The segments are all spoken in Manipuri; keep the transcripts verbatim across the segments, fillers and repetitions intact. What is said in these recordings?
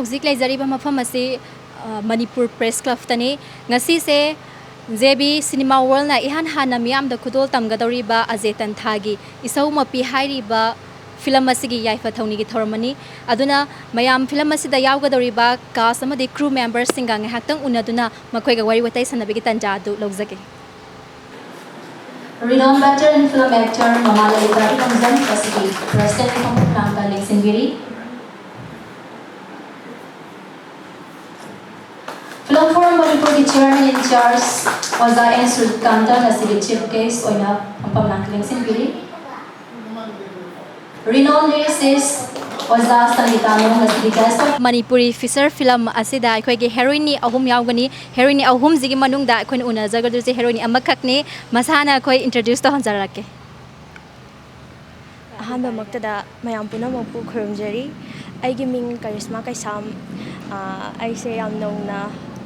ꯍꯧꯖꯤꯛ ꯂꯩꯖꯔꯤꯕ ꯃꯐꯝ ꯑꯁꯤ, ꯑ, ꯃꯅꯤꯄꯨꯔ ꯄ꯭ꯔꯦꯁ ꯀ꯭ꯂꯕꯇꯅꯤ꯫ ꯉꯁꯤꯁꯦ ꯖꯦ ꯕꯤ ꯁꯤꯅꯦꯃꯥ ꯋꯥꯔꯜꯅ ꯏꯍꯥꯟ ꯍꯥꯟꯅ ꯃꯤꯌꯥꯝꯗ ꯈꯨꯗꯣꯜ ꯇꯝꯒꯗꯧꯔꯤꯕ ꯑꯖꯦ ꯇꯟꯊꯥꯒꯤ ꯏꯁꯧ ꯃꯄꯤ ꯍꯥꯏꯔꯤꯕ ꯐꯤꯂꯝ ꯑꯁꯤꯒꯤ ꯌꯥꯏꯐ ꯊꯧꯅꯤꯒꯤ ꯊꯧꯔꯝ ꯑꯃꯅꯤ꯫ ꯑꯗꯨꯅ ꯃꯌꯥꯝ ꯐꯤꯂꯝ ꯑꯁꯤꯗ ꯌꯥꯎꯒꯗꯧꯔꯤꯕ ꯀꯥꯁ ꯑꯃꯗꯤ ꯀ꯭ꯔꯨ ꯃꯦꯝꯕꯔꯁꯤꯡꯒ ꯉꯥꯏꯍꯥꯛꯇꯪ ꯎꯅꯗꯨꯅ ꯃꯈꯣꯏꯒ ꯋꯥꯔꯤ ꯋꯥꯇꯥꯏ ꯁꯥꯟꯅꯕꯒꯤ ꯇꯥꯟꯖꯥ ꯑꯗꯨ ꯂꯧꯖꯒꯦ꯫ Renowned veteran film actor ꯃꯃꯥ ꯂꯂꯤꯇꯥ ꯏꯔꯝꯗꯝ ꯉꯁꯤꯒꯤ President ꯈꯣꯡꯎꯞ ꯂꯥꯡꯗ ꯂꯦꯡꯁꯤꯟꯕꯤꯔꯤ꯫ Film Forum ꯃꯅꯤꯄꯨꯔꯒꯤ Chairman in Charge ꯑꯣꯖꯥ ꯑꯦꯟ ꯁꯨꯔꯖꯀꯥꯟꯇ ꯉꯁꯤꯒꯤ Chief Guest ꯑꯣꯏꯅ ꯐꯝꯐꯝ ꯂꯥꯡꯗ ꯂꯦꯡꯁꯤꯟꯕꯤꯔꯤ꯫ Renowned lyricist ꯑꯣꯖꯥ ꯁꯪꯒꯤꯇꯥ ꯃꯣꯍꯟ ꯉꯁꯤꯒꯤ Guest of Manipuri feature film ꯑꯁꯤꯗ ꯑꯩꯈꯣꯏꯒꯤ heroineꯅꯤ ꯑꯍꯨꯝ ꯌꯥꯎꯒꯅꯤ꯫ Heroineꯅꯤ ꯑꯍꯨꯝꯁꯤꯒꯤ ꯃꯅꯨꯡꯗ ꯑꯩꯈꯣꯏꯅ ꯎꯅꯖꯒꯗꯣꯏꯁꯦ heroineꯅꯤ ꯑꯃꯈꯛꯅꯤ꯫ ꯃꯁꯥꯅ ꯑꯩꯈꯣꯏ introduce ꯇꯧꯍꯟꯖꯔꯛꯀꯦ꯫ ꯑꯍꯥꯟꯕꯃꯛꯇꯗ ꯃꯌꯥꯝ ꯄꯨꯝꯅꯃꯛꯄꯨ ꯈꯨꯔꯨꯝꯖꯔꯤ꯫ ꯑꯩꯒꯤ ꯃꯤꯡ ꯀꯔꯤꯁꯃꯥ ꯀꯩꯁꯥꯝ꯫ ꯑꯥ, ꯑꯩꯁꯦ ꯌꯥꯝ ꯅꯧꯅ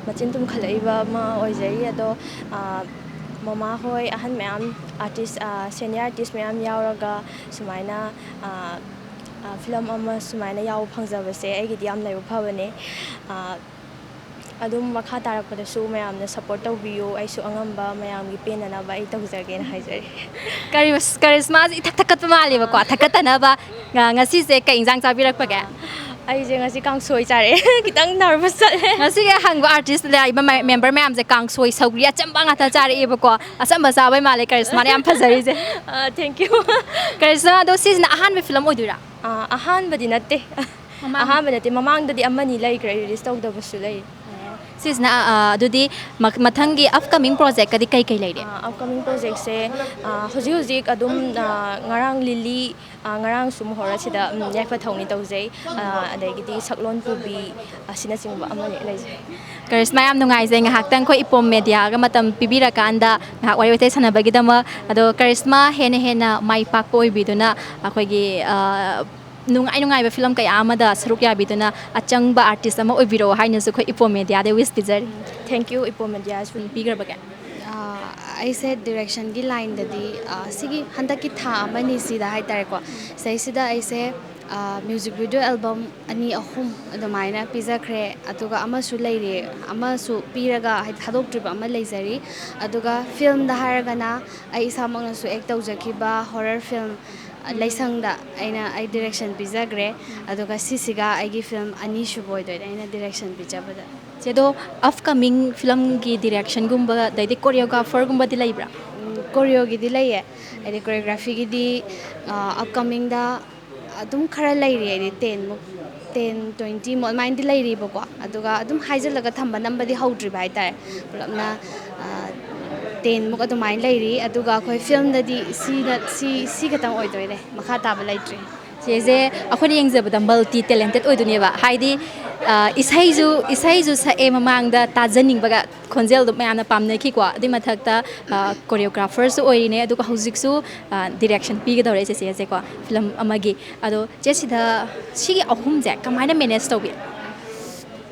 ꯃꯆꯤꯟ ꯇꯨꯝꯈꯠꯂꯛꯏꯕ ꯑꯃ ꯑꯣꯏꯖꯔꯤ, ꯑꯗꯣ, ꯑꯥ, ꯃꯃꯥꯍꯣꯏ, ꯑꯍꯟ ꯃꯌꯥꯝ, artist, ꯑꯥ, senior artist ꯃꯌꯥꯝ ꯌꯥꯎꯔꯒ ꯁꯨꯃꯥꯏꯅ, ꯑꯥ, ꯑꯥ, film ꯑꯃ ꯁꯨꯃꯥꯏꯅ ꯌꯥꯎꯕ ꯐꯪꯖꯕꯁꯦ ꯑꯩꯒꯤꯗꯤ ꯌꯥꯝ ꯂꯥꯏꯕꯛ ꯐꯕꯅꯦ꯫ ꯑꯥ, ꯑꯗꯨꯝ ꯃꯈꯥ ꯇꯥꯔꯛꯄꯗꯁꯨ ꯃꯌꯥꯝꯅ support ꯇꯧꯕꯤꯌꯨ, ꯑꯩꯁꯨ ꯑꯉꯝꯕ ꯃꯌꯥꯝꯒꯤ ꯄꯦꯟꯅꯅꯕ ꯑꯩ ꯇꯧꯖꯒꯦꯅ ꯍꯥꯏꯖꯔꯤ꯫ ꯀꯔꯤꯁ-, ꯀꯔꯤꯁꯃꯥꯁꯤ ꯏꯊꯛ ꯊꯛꯀꯠꯄ ꯃꯥꯜꯂꯦꯕꯀꯣ, ꯊꯛꯀꯠꯇꯅꯕ꯫ ꯉ-, ꯉꯁꯤꯁꯦ ꯀꯩ ꯏꯟꯖꯥꯡ ꯆꯥꯕꯤꯔꯛꯄꯒꯦ? ꯑꯩꯁꯦ ꯉꯁꯤ ꯀꯥꯡꯁꯣꯏ ꯆꯥꯔꯛꯑꯦ꯫ ꯈꯤꯇꯪ nervous ꯆꯠꯂꯦ꯫ ꯉꯁꯤꯒꯤ ꯍꯪꯕ artist ꯂꯥꯛꯏꯕ ꯃ-, member ꯃꯌꯥꯝꯁꯦ ꯀꯥꯡꯁꯣꯏ, ꯁꯧꯒ꯭ꯔꯤ ꯑꯆꯝꯕ ꯉꯥꯛꯇ ꯆꯥꯔꯛꯑꯦꯕꯀꯣ꯫ ꯑꯆꯝꯕ ꯆꯥꯕꯩ ꯃꯥꯜꯂꯦ ꯀꯔꯤꯁꯃꯥꯅ ꯌꯥꯝ ꯐꯖꯔꯤꯁꯦ꯫ ꯑ, thank you꯫ ꯀꯔꯤꯁꯃꯥ, ꯑꯗꯣ ꯁꯤꯁꯤꯅ ꯑꯍꯥꯟꯕ film ꯑꯣꯏꯗꯣꯏꯔꯥ? ꯑ, ꯑꯍꯥꯟꯕꯗꯤ ꯅꯠꯇꯦ꯫ ꯃꯃꯥꯡ- ꯑꯍꯥꯟꯕ ꯅꯠꯇꯦ, ꯃꯃꯥꯡꯗꯗꯤ ꯑꯃꯅꯤ ꯂꯩꯈ꯭ꯔꯦ, release ꯇꯧꯗꯕꯁꯨ ꯂꯩ꯫ ꯁꯤꯁꯤꯅ, ꯑ, ꯑꯗꯨꯗꯤ ꯃ-, ꯃꯊꯪꯒꯤ upcoming projectꯀꯗꯤ ꯀꯩ ꯀꯩ ꯂꯩꯔꯤ? ꯑ, upcoming projectꯁꯦ, ꯑ, ꯍꯧꯖꯤꯛ ꯍꯧꯖꯤꯛ ꯑꯗꯨꯝ, ꯑ, ꯉꯔꯥꯡ ꯂꯤꯂꯤ, ꯑ, ꯉꯔꯥꯡꯁꯨ ꯃꯣꯍꯣꯔ ꯑꯁꯤꯗ, ꯎꯝ, ꯌꯥꯏꯐ ꯊꯧꯅꯤ ꯇꯧꯖꯩ꯫ ꯑ, ꯑꯗꯒꯤꯗꯤ ꯁꯛꯂꯣꯟ ꯄꯨꯕꯤ ꯑꯁꯤꯅꯆꯤꯡꯕ ꯑꯃꯅꯤ ꯂꯩꯖꯩ꯫ ꯀꯔꯤꯁꯃꯥ, ꯌꯥꯝ ꯅꯨꯡꯉꯥꯏꯖꯩ ꯉꯥꯏꯍꯥꯛꯇꯪ ꯑꯩꯈꯣꯏ ꯏꯄꯣꯝ ꯃꯦꯗꯤꯌꯥꯒ ꯃꯇꯝ ꯄꯤꯕꯤꯔꯀꯥꯟꯗ ꯉꯥꯏꯍꯥꯛ ꯋꯥꯔꯤ ꯋꯥꯇꯥꯏ ꯁꯥꯟꯅꯕꯒꯤꯗꯃꯛ꯫ ꯑꯗꯣ ꯀꯔꯤꯁꯃꯥ, ꯍꯦꯟꯅ ꯍꯦꯟꯅ ꯃꯥꯏ ꯄꯥꯛꯄ ꯑꯣꯏꯕꯤꯗꯨꯅ ꯑꯩꯈꯣꯏꯒꯤ, ꯑ, ꯅꯨꯡꯉꯥꯏ ꯅꯨꯡꯉꯥꯏꯕ film ꯀꯌꯥ ꯑꯃꯗ ꯁꯔꯨꯛ ꯌꯥꯕꯤꯗꯨꯅ ꯑꯆꯪꯕ artist ꯑꯃ ꯑꯣꯏꯕꯤꯔꯛꯑꯣ ꯍꯥꯏꯅꯁꯨ ꯑꯩꯈꯣꯏ ꯏꯄꯣꯝ ꯃꯦꯗꯤꯌꯥꯗ wish ꯄꯤꯖꯔꯤ꯫ Thank you, ꯏꯄꯣꯝ ꯃꯦꯗꯤꯌꯥꯁꯨ꯫ ꯄꯤꯈ꯭ꯔꯕꯒꯦ? ꯑꯥ, ꯑꯩꯁꯦ directionꯒꯤ lineꯗꯗꯤ, ꯑꯥ, ꯁꯤꯒꯤ ꯍꯟꯗꯛꯀꯤ ꯊꯥ ꯑꯃꯅꯤꯁꯤꯗ ꯍꯥꯏꯇꯥꯔꯦꯀꯣ, ꯁꯤꯗꯩꯁꯤꯗ ꯑꯩꯁꯦ, ꯃ꯭ꯌꯨꯖꯤꯛ ꯚꯤꯗꯤꯑꯣ ꯑꯦꯜꯕꯝ ꯑꯅꯤ ꯑꯍꯨꯝ ꯑꯗꯨꯃꯥꯏꯅ ꯄꯤꯖꯈ꯭ꯔꯦ꯫ ꯑꯗꯨꯒ ꯑꯃꯁꯨ ꯂꯩꯔꯤ, ꯑꯃꯁꯨ ꯄꯤꯔꯒ, ꯍꯥꯏꯗꯤ, ꯊꯥꯗꯣꯛꯇ꯭ꯔꯤꯕ ꯑꯃ ꯂꯩꯖꯔꯤ꯫ ꯑꯗꯨꯒ ꯐꯤꯂꯝꯗ ꯍꯥꯏꯔꯒꯅ, ꯑꯩ ꯏꯁꯥꯃꯛꯅꯁꯨ ꯑꯦꯛ ꯇꯧꯖꯈꯤꯕ ꯍꯣꯔꯔ ꯐꯤꯂꯝ ꯂꯩꯁꯪꯗ ꯑꯩꯅ, ꯑꯩ ꯗꯤꯔꯦꯛꯁꯟ ꯄꯤꯖꯈ꯭ꯔꯦ꯫ ꯑꯗꯨꯒ ꯁꯤꯁꯤꯒ ꯑꯩꯒꯤ ꯐꯤꯂꯝ ꯑꯅꯤꯁꯨꯕ ꯑꯣꯏꯗꯣꯏꯅꯦ ꯑꯩꯅ ꯗꯤꯔꯦꯛꯁꯟ ꯄꯤꯖꯕꯗ꯫ ꯆꯦ, ꯑꯗꯣ ꯑꯞꯀꯃꯤꯡ ꯐꯤꯂꯝꯒꯤ ꯗꯤꯔꯦꯛꯁꯟꯒꯨꯝꯕ, ꯑꯗꯩꯗꯤ ꯀꯣꯔꯤꯌꯣꯒ꯭ꯔꯥꯐꯔꯒꯨꯝꯕꯗꯤ ꯂꯩꯕ꯭ꯔꯥ? ꯀꯣꯔꯤꯌꯣꯒꯤꯗꯤ ꯂꯩꯌꯦ꯫ ꯍꯥꯏꯗꯤ, ꯀꯣꯔꯤꯌꯣꯒ꯭ꯔꯥꯐꯤꯒꯤꯗꯤ ꯑꯞꯀꯃꯤꯡꯗ ꯑꯗꯨꯝ ꯈꯔ ꯂꯩꯔꯤ꯫ ꯍꯥꯏꯗꯤ, ꯇꯦꯟꯃꯨꯛ, ꯇꯦꯟ, ꯇ꯭ꯋꯦꯟꯇꯤꯃꯨꯛ ꯑꯗꯨꯃꯥꯏꯅꯗꯤ ꯂꯩꯔꯤꯕꯀꯣ꯫ ꯑꯗꯨꯒ ꯑꯗꯨꯝ ꯍꯥꯏꯖꯤꯜꯂꯒ ꯊꯝꯕ ꯅꯝꯕꯗꯤ ꯍꯧꯗ꯭ꯔꯤꯕ ꯍꯥꯏꯇꯥꯔꯦ꯫ ꯄꯨꯂꯞꯅ ꯇꯦꯟꯃꯨꯛ ꯑꯗꯨꯃꯥꯏꯅ ꯂꯩꯔꯤ꯫ ꯑꯗꯨꯒ ꯑꯩꯈꯣꯏ ꯐꯤꯂꯝꯗꯗꯤ ꯁꯤꯅ, ꯁꯤ, ꯁꯤ ꯈꯛꯇꯪ ꯑꯣꯏꯗꯣꯏꯅꯦ, ꯃꯈꯥ ꯇꯥꯕ ꯂꯩꯇ꯭ꯔꯤ꯫ ꯆꯦꯁꯦ ꯑꯩꯈꯣꯏꯅ ꯌꯦꯡꯖꯕꯗ ꯃꯜꯇꯤ ꯇꯦꯂꯦꯟꯇꯦꯠ ꯑꯣꯏꯗꯣꯏꯅꯦꯕ꯫ ꯍꯥꯏꯗꯤ, ꯑ, ꯏꯁꯩꯁꯨ, ꯏꯁꯩꯁꯨ ꯁꯛꯑꯦ, ꯃꯃꯥꯡꯗ ꯇꯥꯖꯅꯤꯡꯕꯒ, ꯈꯣꯟꯖꯦꯜꯗꯣ ꯃꯌꯥꯝꯅ ꯄꯥꯝꯅꯈꯤꯀꯣ꯫ ꯑꯗꯨꯏ ꯃꯊꯛꯇ, ꯑ, ꯀꯣꯔꯤꯌꯣꯒ꯭ꯔꯥꯐꯔꯁꯨ ꯑꯣꯏꯔꯤꯅꯦ, ꯑꯗꯨꯒ ꯍꯧꯖꯤꯛꯁꯨ, ꯑ, ꯗꯤꯔꯦꯛꯁꯟ ꯄꯤꯒꯗꯧꯔꯦ ꯆꯦꯆꯦꯁꯦꯀꯣ, ꯐꯤꯂꯝ ꯑꯃꯒꯤ꯫ ꯑꯗꯣ ꯆꯦ, ꯁꯤꯗ, ꯁꯤꯒꯤ ꯑꯍꯨꯝꯁꯦ ꯀꯃꯥꯏꯅ ꯃꯦꯅꯦꯖ ꯇꯧꯕꯤ?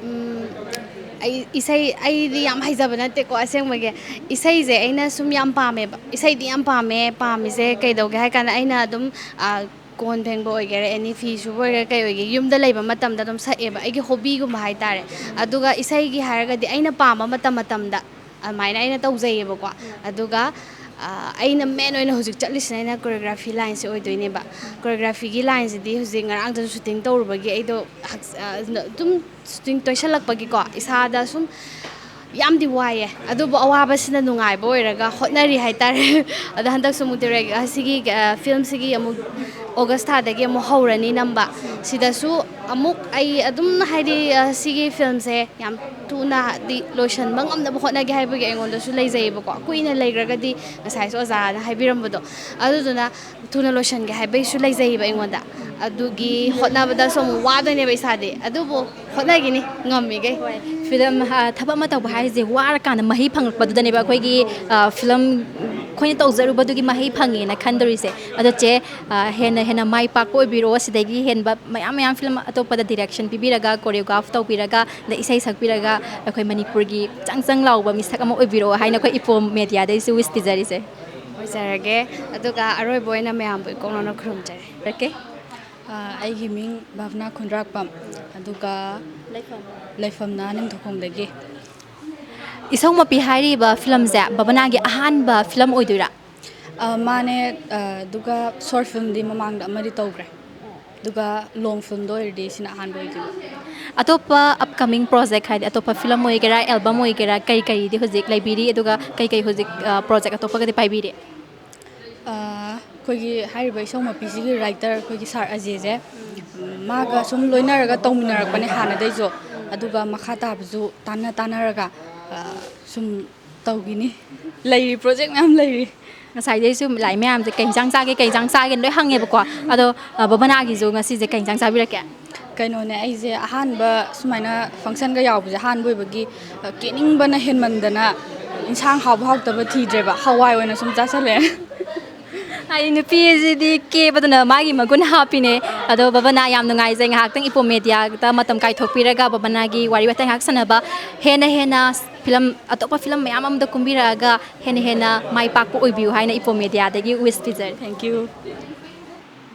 ꯎꯝ, ꯑꯩ ꯏꯁꯩ, ꯑꯩꯗꯤ ꯌꯥꯝ ꯍꯩꯖꯕ ꯅꯠꯇꯦꯀꯣ ꯑꯁꯦꯡꯕꯒꯤ꯫ ꯏꯁꯩꯁꯦ ꯑꯩꯅ ꯁꯨꯝ ꯌꯥꯝ ꯄꯥꯝꯃꯦꯕ꯫ ꯏꯁꯩꯗꯤ ꯌꯥꯝ ꯄꯥꯝꯃꯦ꯫ ꯄꯥꯝꯃꯤꯁꯦ ꯀꯩꯗꯧꯒꯦ ꯍꯥꯏ ꯀꯥꯟꯗ, ꯑꯩꯅ ꯑꯗꯨꯝ, ꯑ, ꯀꯣꯟ ꯐꯦꯡꯕ ꯑꯣꯏꯒꯦꯔꯥ, ꯑꯦꯅꯤ ꯐꯤ ꯁꯨꯕ ꯑꯣꯏꯒꯦꯔꯥ, ꯀꯩ ꯑꯣꯏꯒꯦ, ꯌꯨꯝꯗ ꯂꯩꯕ ꯃꯇꯝꯗ ꯑꯗꯨꯝ ꯁꯛꯑꯦꯕ, ꯑꯩꯒꯤ ꯍꯣꯕꯤꯒꯨꯝꯕ ꯍꯥꯏꯇꯥꯔꯦ꯫ ꯑꯗꯨꯒ ꯏꯁꯩꯒꯤ ꯍꯥꯏꯔꯒꯗꯤ ꯑꯩꯅ ꯄꯥꯝꯕ ꯃꯇꯝ ꯃꯇꯝꯗ ꯑꯗꯨꯃꯥꯏꯅ ꯑꯩꯅ ꯇꯧꯖꯩꯌꯦꯕꯀꯣ꯫ ꯑꯗꯨꯒ, ꯑ, ꯑꯩꯅ ꯃꯦꯟ ꯑꯣꯏꯅ ꯍꯧꯖꯤꯛ ꯆꯠꯂꯤꯁꯤꯅ ꯑꯩꯅ ꯀꯣꯔꯤꯌꯣꯒ꯭ꯔꯥꯐꯤ ꯂꯥꯏꯟꯁꯦ ꯑꯣꯏꯗꯣꯏꯅꯦꯕ꯫ ꯀꯣꯔꯤꯌꯣꯒ꯭ꯔꯥꯐꯤꯒꯤ ꯂꯥꯏꯟꯁꯤꯗꯤ ꯍꯧꯖꯤꯛ ꯉꯔꯥꯡꯗꯁꯨ ꯁꯨꯇꯤꯡ ꯇꯧꯔꯨꯕꯒꯤ ꯑꯩꯗꯣ ꯍꯛ-, ꯑ, ꯑꯗꯨꯝ ꯁꯨꯇꯤꯡ ꯇꯣꯏꯁꯜꯂꯛꯄꯒꯤꯀꯣ, ꯏꯁꯥꯗ ꯁꯨꯝ ꯌꯥꯝꯗꯤ ꯋꯥꯏꯌꯦ, ꯑꯗꯨꯕꯨ ꯑꯋꯥꯕꯁꯤꯅ ꯅꯨꯡꯉꯥꯏꯕ ꯑꯣꯏꯔꯒ ꯍꯣꯠꯅꯔꯤ ꯍꯥꯏꯇꯥꯔꯦ꯫ ꯑꯗꯣ ꯍꯟꯗꯛꯁꯨ ꯑꯃꯨꯛ ꯗꯤꯔꯦꯛ-, ꯑꯁꯤꯒꯤ, ꯑ, ꯐꯤꯂꯝꯁꯤꯒꯤ ꯑꯃꯨꯛ ꯑꯣꯒꯁ ꯊꯥꯗꯒꯤ ꯑꯃꯨꯛ ꯍꯧꯔꯅꯤ ꯅꯝꯕ꯫ ꯁꯤꯗꯁꯨ ꯑꯃꯨꯛ ꯑꯩ ꯑꯗꯨꯝ, ꯍꯥꯏꯗꯤ, ꯑ, ꯁꯤꯒꯤ ꯐꯤꯂꯝꯁꯦ ꯌꯥꯝ ꯊꯨꯅꯗꯤ ꯂꯣꯏꯁꯤꯟꯕ ꯉꯝꯅꯕ ꯍꯣꯠꯅꯒꯦ ꯍꯥꯏꯕꯒꯤ ꯑꯩꯉꯣꯟꯗꯁꯨ ꯂꯩꯖꯩꯌꯦꯕꯀꯣ꯫ ꯀꯨꯏꯅ ꯂꯩꯈ꯭ꯔꯒꯗꯤ, ꯉꯁꯥꯏꯁꯨ ꯑꯣꯖꯥꯅ ꯍꯥꯏꯕꯤꯔꯝꯕꯗꯣ, ꯑꯗꯨꯗꯨꯅ ꯊꯨꯅ ꯂꯣꯏꯁꯤꯟꯒꯦ ꯍꯥꯏꯕꯒꯤꯁꯨ ꯂꯩꯖꯩꯌꯦꯕ ꯑꯩꯉꯣꯟꯗ꯫ ꯑꯗꯨꯒꯤ ꯍꯣꯠꯅꯕꯗꯁꯨ ꯑꯃꯨꯛ ꯋꯥꯗꯣꯏꯅꯦꯕ ꯏꯁꯥꯗꯤ, ꯑꯗꯨꯕꯨ ꯍꯣꯠꯅꯈꯤꯅꯤ ꯉꯝꯃꯤꯈꯩ꯫ ꯐꯤꯂꯝ, ꯑ, ꯊꯕꯛ ꯑꯃ ꯇꯧꯕ ꯍꯥꯏꯁꯦ ꯋꯥꯔꯀꯥꯟꯗ ꯃꯍꯩ ꯐꯪꯉꯛꯄꯗꯨꯗꯅꯦꯕ ꯑꯩꯈꯣꯏꯒꯤ, ꯑ, ꯐꯤꯂꯝ ꯑꯩꯈꯣꯏꯅ ꯇꯧꯖꯔꯨꯕꯗꯨꯒꯤ ꯃꯍꯩ ꯐꯪꯉꯦꯅ ꯈꯟꯗꯣꯔꯤꯁꯦ꯫ ꯑꯗꯣ ꯆꯦ, ꯑ, ꯍꯦꯟꯅ ꯍꯦꯟꯅ ꯃꯥꯏ ꯄꯥꯛꯄ ꯑꯣꯏꯕꯤꯔꯣ, ꯁꯤꯗꯒꯤ ꯍꯦꯟꯕ ꯃꯌꯥꯝ ꯃꯌꯥꯝ ꯐꯤꯂꯝ ꯑꯇꯣꯞꯄꯗ ꯗꯤꯔꯦꯛꯁꯟ ꯄꯤꯕꯤꯔꯒ, ꯀꯣꯔꯤꯌꯣꯒ꯭ꯔꯥꯐ ꯇꯧꯕꯤꯔꯒ, ꯑꯗ ꯏꯁꯩ ꯁꯛꯄꯤꯔꯒ, ꯑꯩꯈꯣꯏ ꯃꯅꯤꯄꯨꯔꯒꯤ ꯆꯪ ꯆꯪ ꯂꯥꯎꯕ ꯃꯤꯁꯛ ꯑꯃ ꯑꯣꯏꯕꯤꯔꯛꯑꯣ ꯍꯥꯏꯅ ꯑꯩꯈꯣꯏ ꯏꯄꯣꯝ ꯃꯦꯗꯤꯌꯥꯗꯩꯁꯨ ꯋꯤꯁ ꯄꯤꯖꯔꯤꯁꯦ꯫ ꯑꯣꯏꯖꯔꯒꯦ꯫ ꯑꯗꯨꯒ ꯑꯔꯣꯏꯕ ꯑꯣꯏꯅ ꯃꯌꯥꯝꯕꯨ ꯏꯀꯣꯛꯅꯅ ꯈꯨꯔꯨꯝꯖꯔꯤ꯫ ꯑꯣꯀꯦ꯫ ꯑ, ꯑꯩꯒꯤ ꯃꯤꯡ ꯚꯥꯕꯅꯥ ꯈꯨꯟꯗ꯭ꯔꯥꯛꯄꯝ, ꯑꯗꯨꯒ ꯂꯩꯐꯝꯅ ꯅꯤꯡꯊꯧꯈꯣꯡꯗꯒꯤ꯫ ꯏꯁꯧꯃꯄꯤ ꯍꯥꯏꯔꯤꯕ ꯐꯤꯂꯝꯁꯦ ꯕꯕꯅꯥꯒꯤ ꯑꯍꯥꯟꯕ ꯐꯤꯂꯝ ꯑꯣꯏꯗꯣꯏꯔꯥ? ꯑ, ꯃꯥꯅꯦ꯫ ꯑ, ꯑꯗꯨꯒ ꯁꯣꯔꯠ ꯐꯤꯂꯝꯗꯤ ꯃꯃꯥꯡꯗ ꯑꯃꯗꯤ ꯇꯧꯈ꯭ꯔꯦ, ꯑꯗꯨꯒ ꯂꯣꯡ ꯐꯤꯂꯝꯗ ꯑꯣꯏꯔꯗꯤ ꯁꯤꯅ ꯑꯍꯥꯟꯕ ꯑꯣꯏꯗꯣꯏꯅꯤ꯫ ꯑꯇꯣꯞꯄ ꯑꯞꯀꯃꯤꯡ ꯄ꯭ꯔꯣꯖꯦꯛ ꯍꯥꯏꯗꯤ ꯑꯇꯣꯞꯄ ꯐꯤꯂꯝ ꯑꯣꯏꯒꯦꯔꯥ, ꯑꯦꯜꯕꯝ ꯑꯣꯏꯒꯦꯔꯥ, ꯀꯩ ꯀꯩꯗꯤ ꯍꯧꯖꯤꯛ ꯂꯩꯕꯤꯔꯤ, ꯑꯗꯨꯒ ꯀꯩ ꯀꯩ ꯍꯧꯖꯤꯛ ꯄ꯭ꯔꯣꯖꯦꯛ ꯑꯇꯣꯞꯄꯒꯗꯤ ꯄꯥꯏꯕꯤꯔꯤ? ꯑ, ꯑꯩꯈꯣꯏꯒꯤ ꯍꯥꯏꯔꯤꯕ ꯏꯁꯧꯃꯄꯤꯁꯤꯒꯤ ꯔꯥꯏꯇꯔ ꯑꯩꯈꯣꯏꯒꯤ ꯁꯥꯔ ꯑꯖꯦꯁꯦ, ꯃꯥꯒ ꯁꯨꯝ ꯂꯣꯏꯅꯔꯒ ꯇꯧꯃꯤꯟꯅꯔꯛꯄꯅꯦ ꯍꯥꯟꯅꯗꯩꯁꯨ꯫ ꯑꯗꯨꯒ ꯃꯈꯥ ꯇꯥꯕꯁꯨ ꯇꯥꯟꯅ ꯇꯥꯟꯅꯔꯒ, ꯑ, ꯁꯨꯝ ꯇꯧꯈꯤꯅꯤ꯫ ꯂꯩꯔꯤ, ꯄ꯭ꯔꯣꯖꯦꯛ ꯃꯌꯥꯝ ꯂꯩꯔꯤ꯫ ꯉꯁꯥꯏꯗꯩꯁꯨ ꯂꯥꯛꯏ ꯃꯌꯥꯝꯁꯦ "ꯀꯩ ꯌꯦꯟꯁꯥꯡ ꯆꯥꯒꯦ, ꯀꯩ ꯌꯦꯟꯁꯥꯡ ꯆꯥꯒꯦꯅ?" ꯂꯣꯏ ꯍꯪꯉꯦꯕꯀꯣ꯫ ꯑꯗꯣ, ꯑ, ꯕꯕꯅꯥꯒꯤꯁꯨ ꯉꯁꯤꯁꯦ ꯀꯩ ꯌꯦꯟꯁꯥꯡ ꯆꯥꯕꯤꯔꯛꯀꯦ? ꯀꯩꯅꯣꯅꯦ, ꯑꯩꯁꯦ ꯑꯍꯥꯟꯕ ꯁꯨꯃꯥꯏꯅ ꯐꯪꯁꯟꯒ ꯌꯥꯎꯕꯁꯦ ꯑꯍꯥꯟꯕ ꯑꯣꯏꯕꯒꯤ, ꯑ, ꯀꯦꯅꯤꯡꯕꯅ ꯍꯦꯟꯃꯟꯗꯅ ꯏꯟꯁꯥꯡ ꯍꯥꯎꯕ ꯍꯥꯎꯇꯕ ꯊꯤꯗ꯭ꯔꯦꯕ, ꯍꯋꯥꯏ ꯑꯣꯏꯅ ꯁꯨꯝ ꯆꯥꯁꯜꯂꯛꯑꯦ꯫ ꯍꯥꯏꯗꯤ ꯅꯨꯄꯤꯁꯤꯗꯤ ꯀꯦꯕꯗꯨꯅ ꯃꯥꯒꯤ ꯃꯒꯨꯟ ꯍꯥꯞꯄꯤꯅꯦ꯫ ꯑꯗꯣ ꯕꯕꯅꯥ, ꯌꯥꯝ ꯅꯨꯡꯉꯥꯏꯖꯩ ꯉꯥꯏꯍꯥꯛꯇꯪ ꯏꯄꯣ ꯃꯦꯗꯤꯌꯥꯗ ꯃꯇꯝ ꯀꯥꯏꯊꯣꯛꯄꯤꯔꯒ ꯕꯕꯅꯥꯒꯤ ꯋꯥꯔꯤ ꯋꯥꯇꯥꯏ ꯉꯥꯏꯍꯥꯛ ꯁꯥꯟꯅꯕ꯫ ꯍꯦꯟꯅ ꯍꯦꯟꯅ ꯐꯤꯂꯝ, ꯑꯇꯣꯞꯄ ꯐꯤꯂꯝ ꯃꯌꯥꯝ ꯑꯃꯗ ꯀꯨꯝꯕꯤꯔꯛꯑꯒ ꯍꯦꯟꯅ ꯍꯦꯟꯅ ꯃꯥꯏ ꯄꯥꯛꯄ ꯑꯣꯏꯕꯤꯌꯨ ꯍꯥꯏꯅ ꯏꯄꯣ ꯃꯦꯗꯤꯌꯥꯗꯒꯤ ꯋꯤꯁ ꯄꯤꯖꯔꯤ꯫ Thank you꯫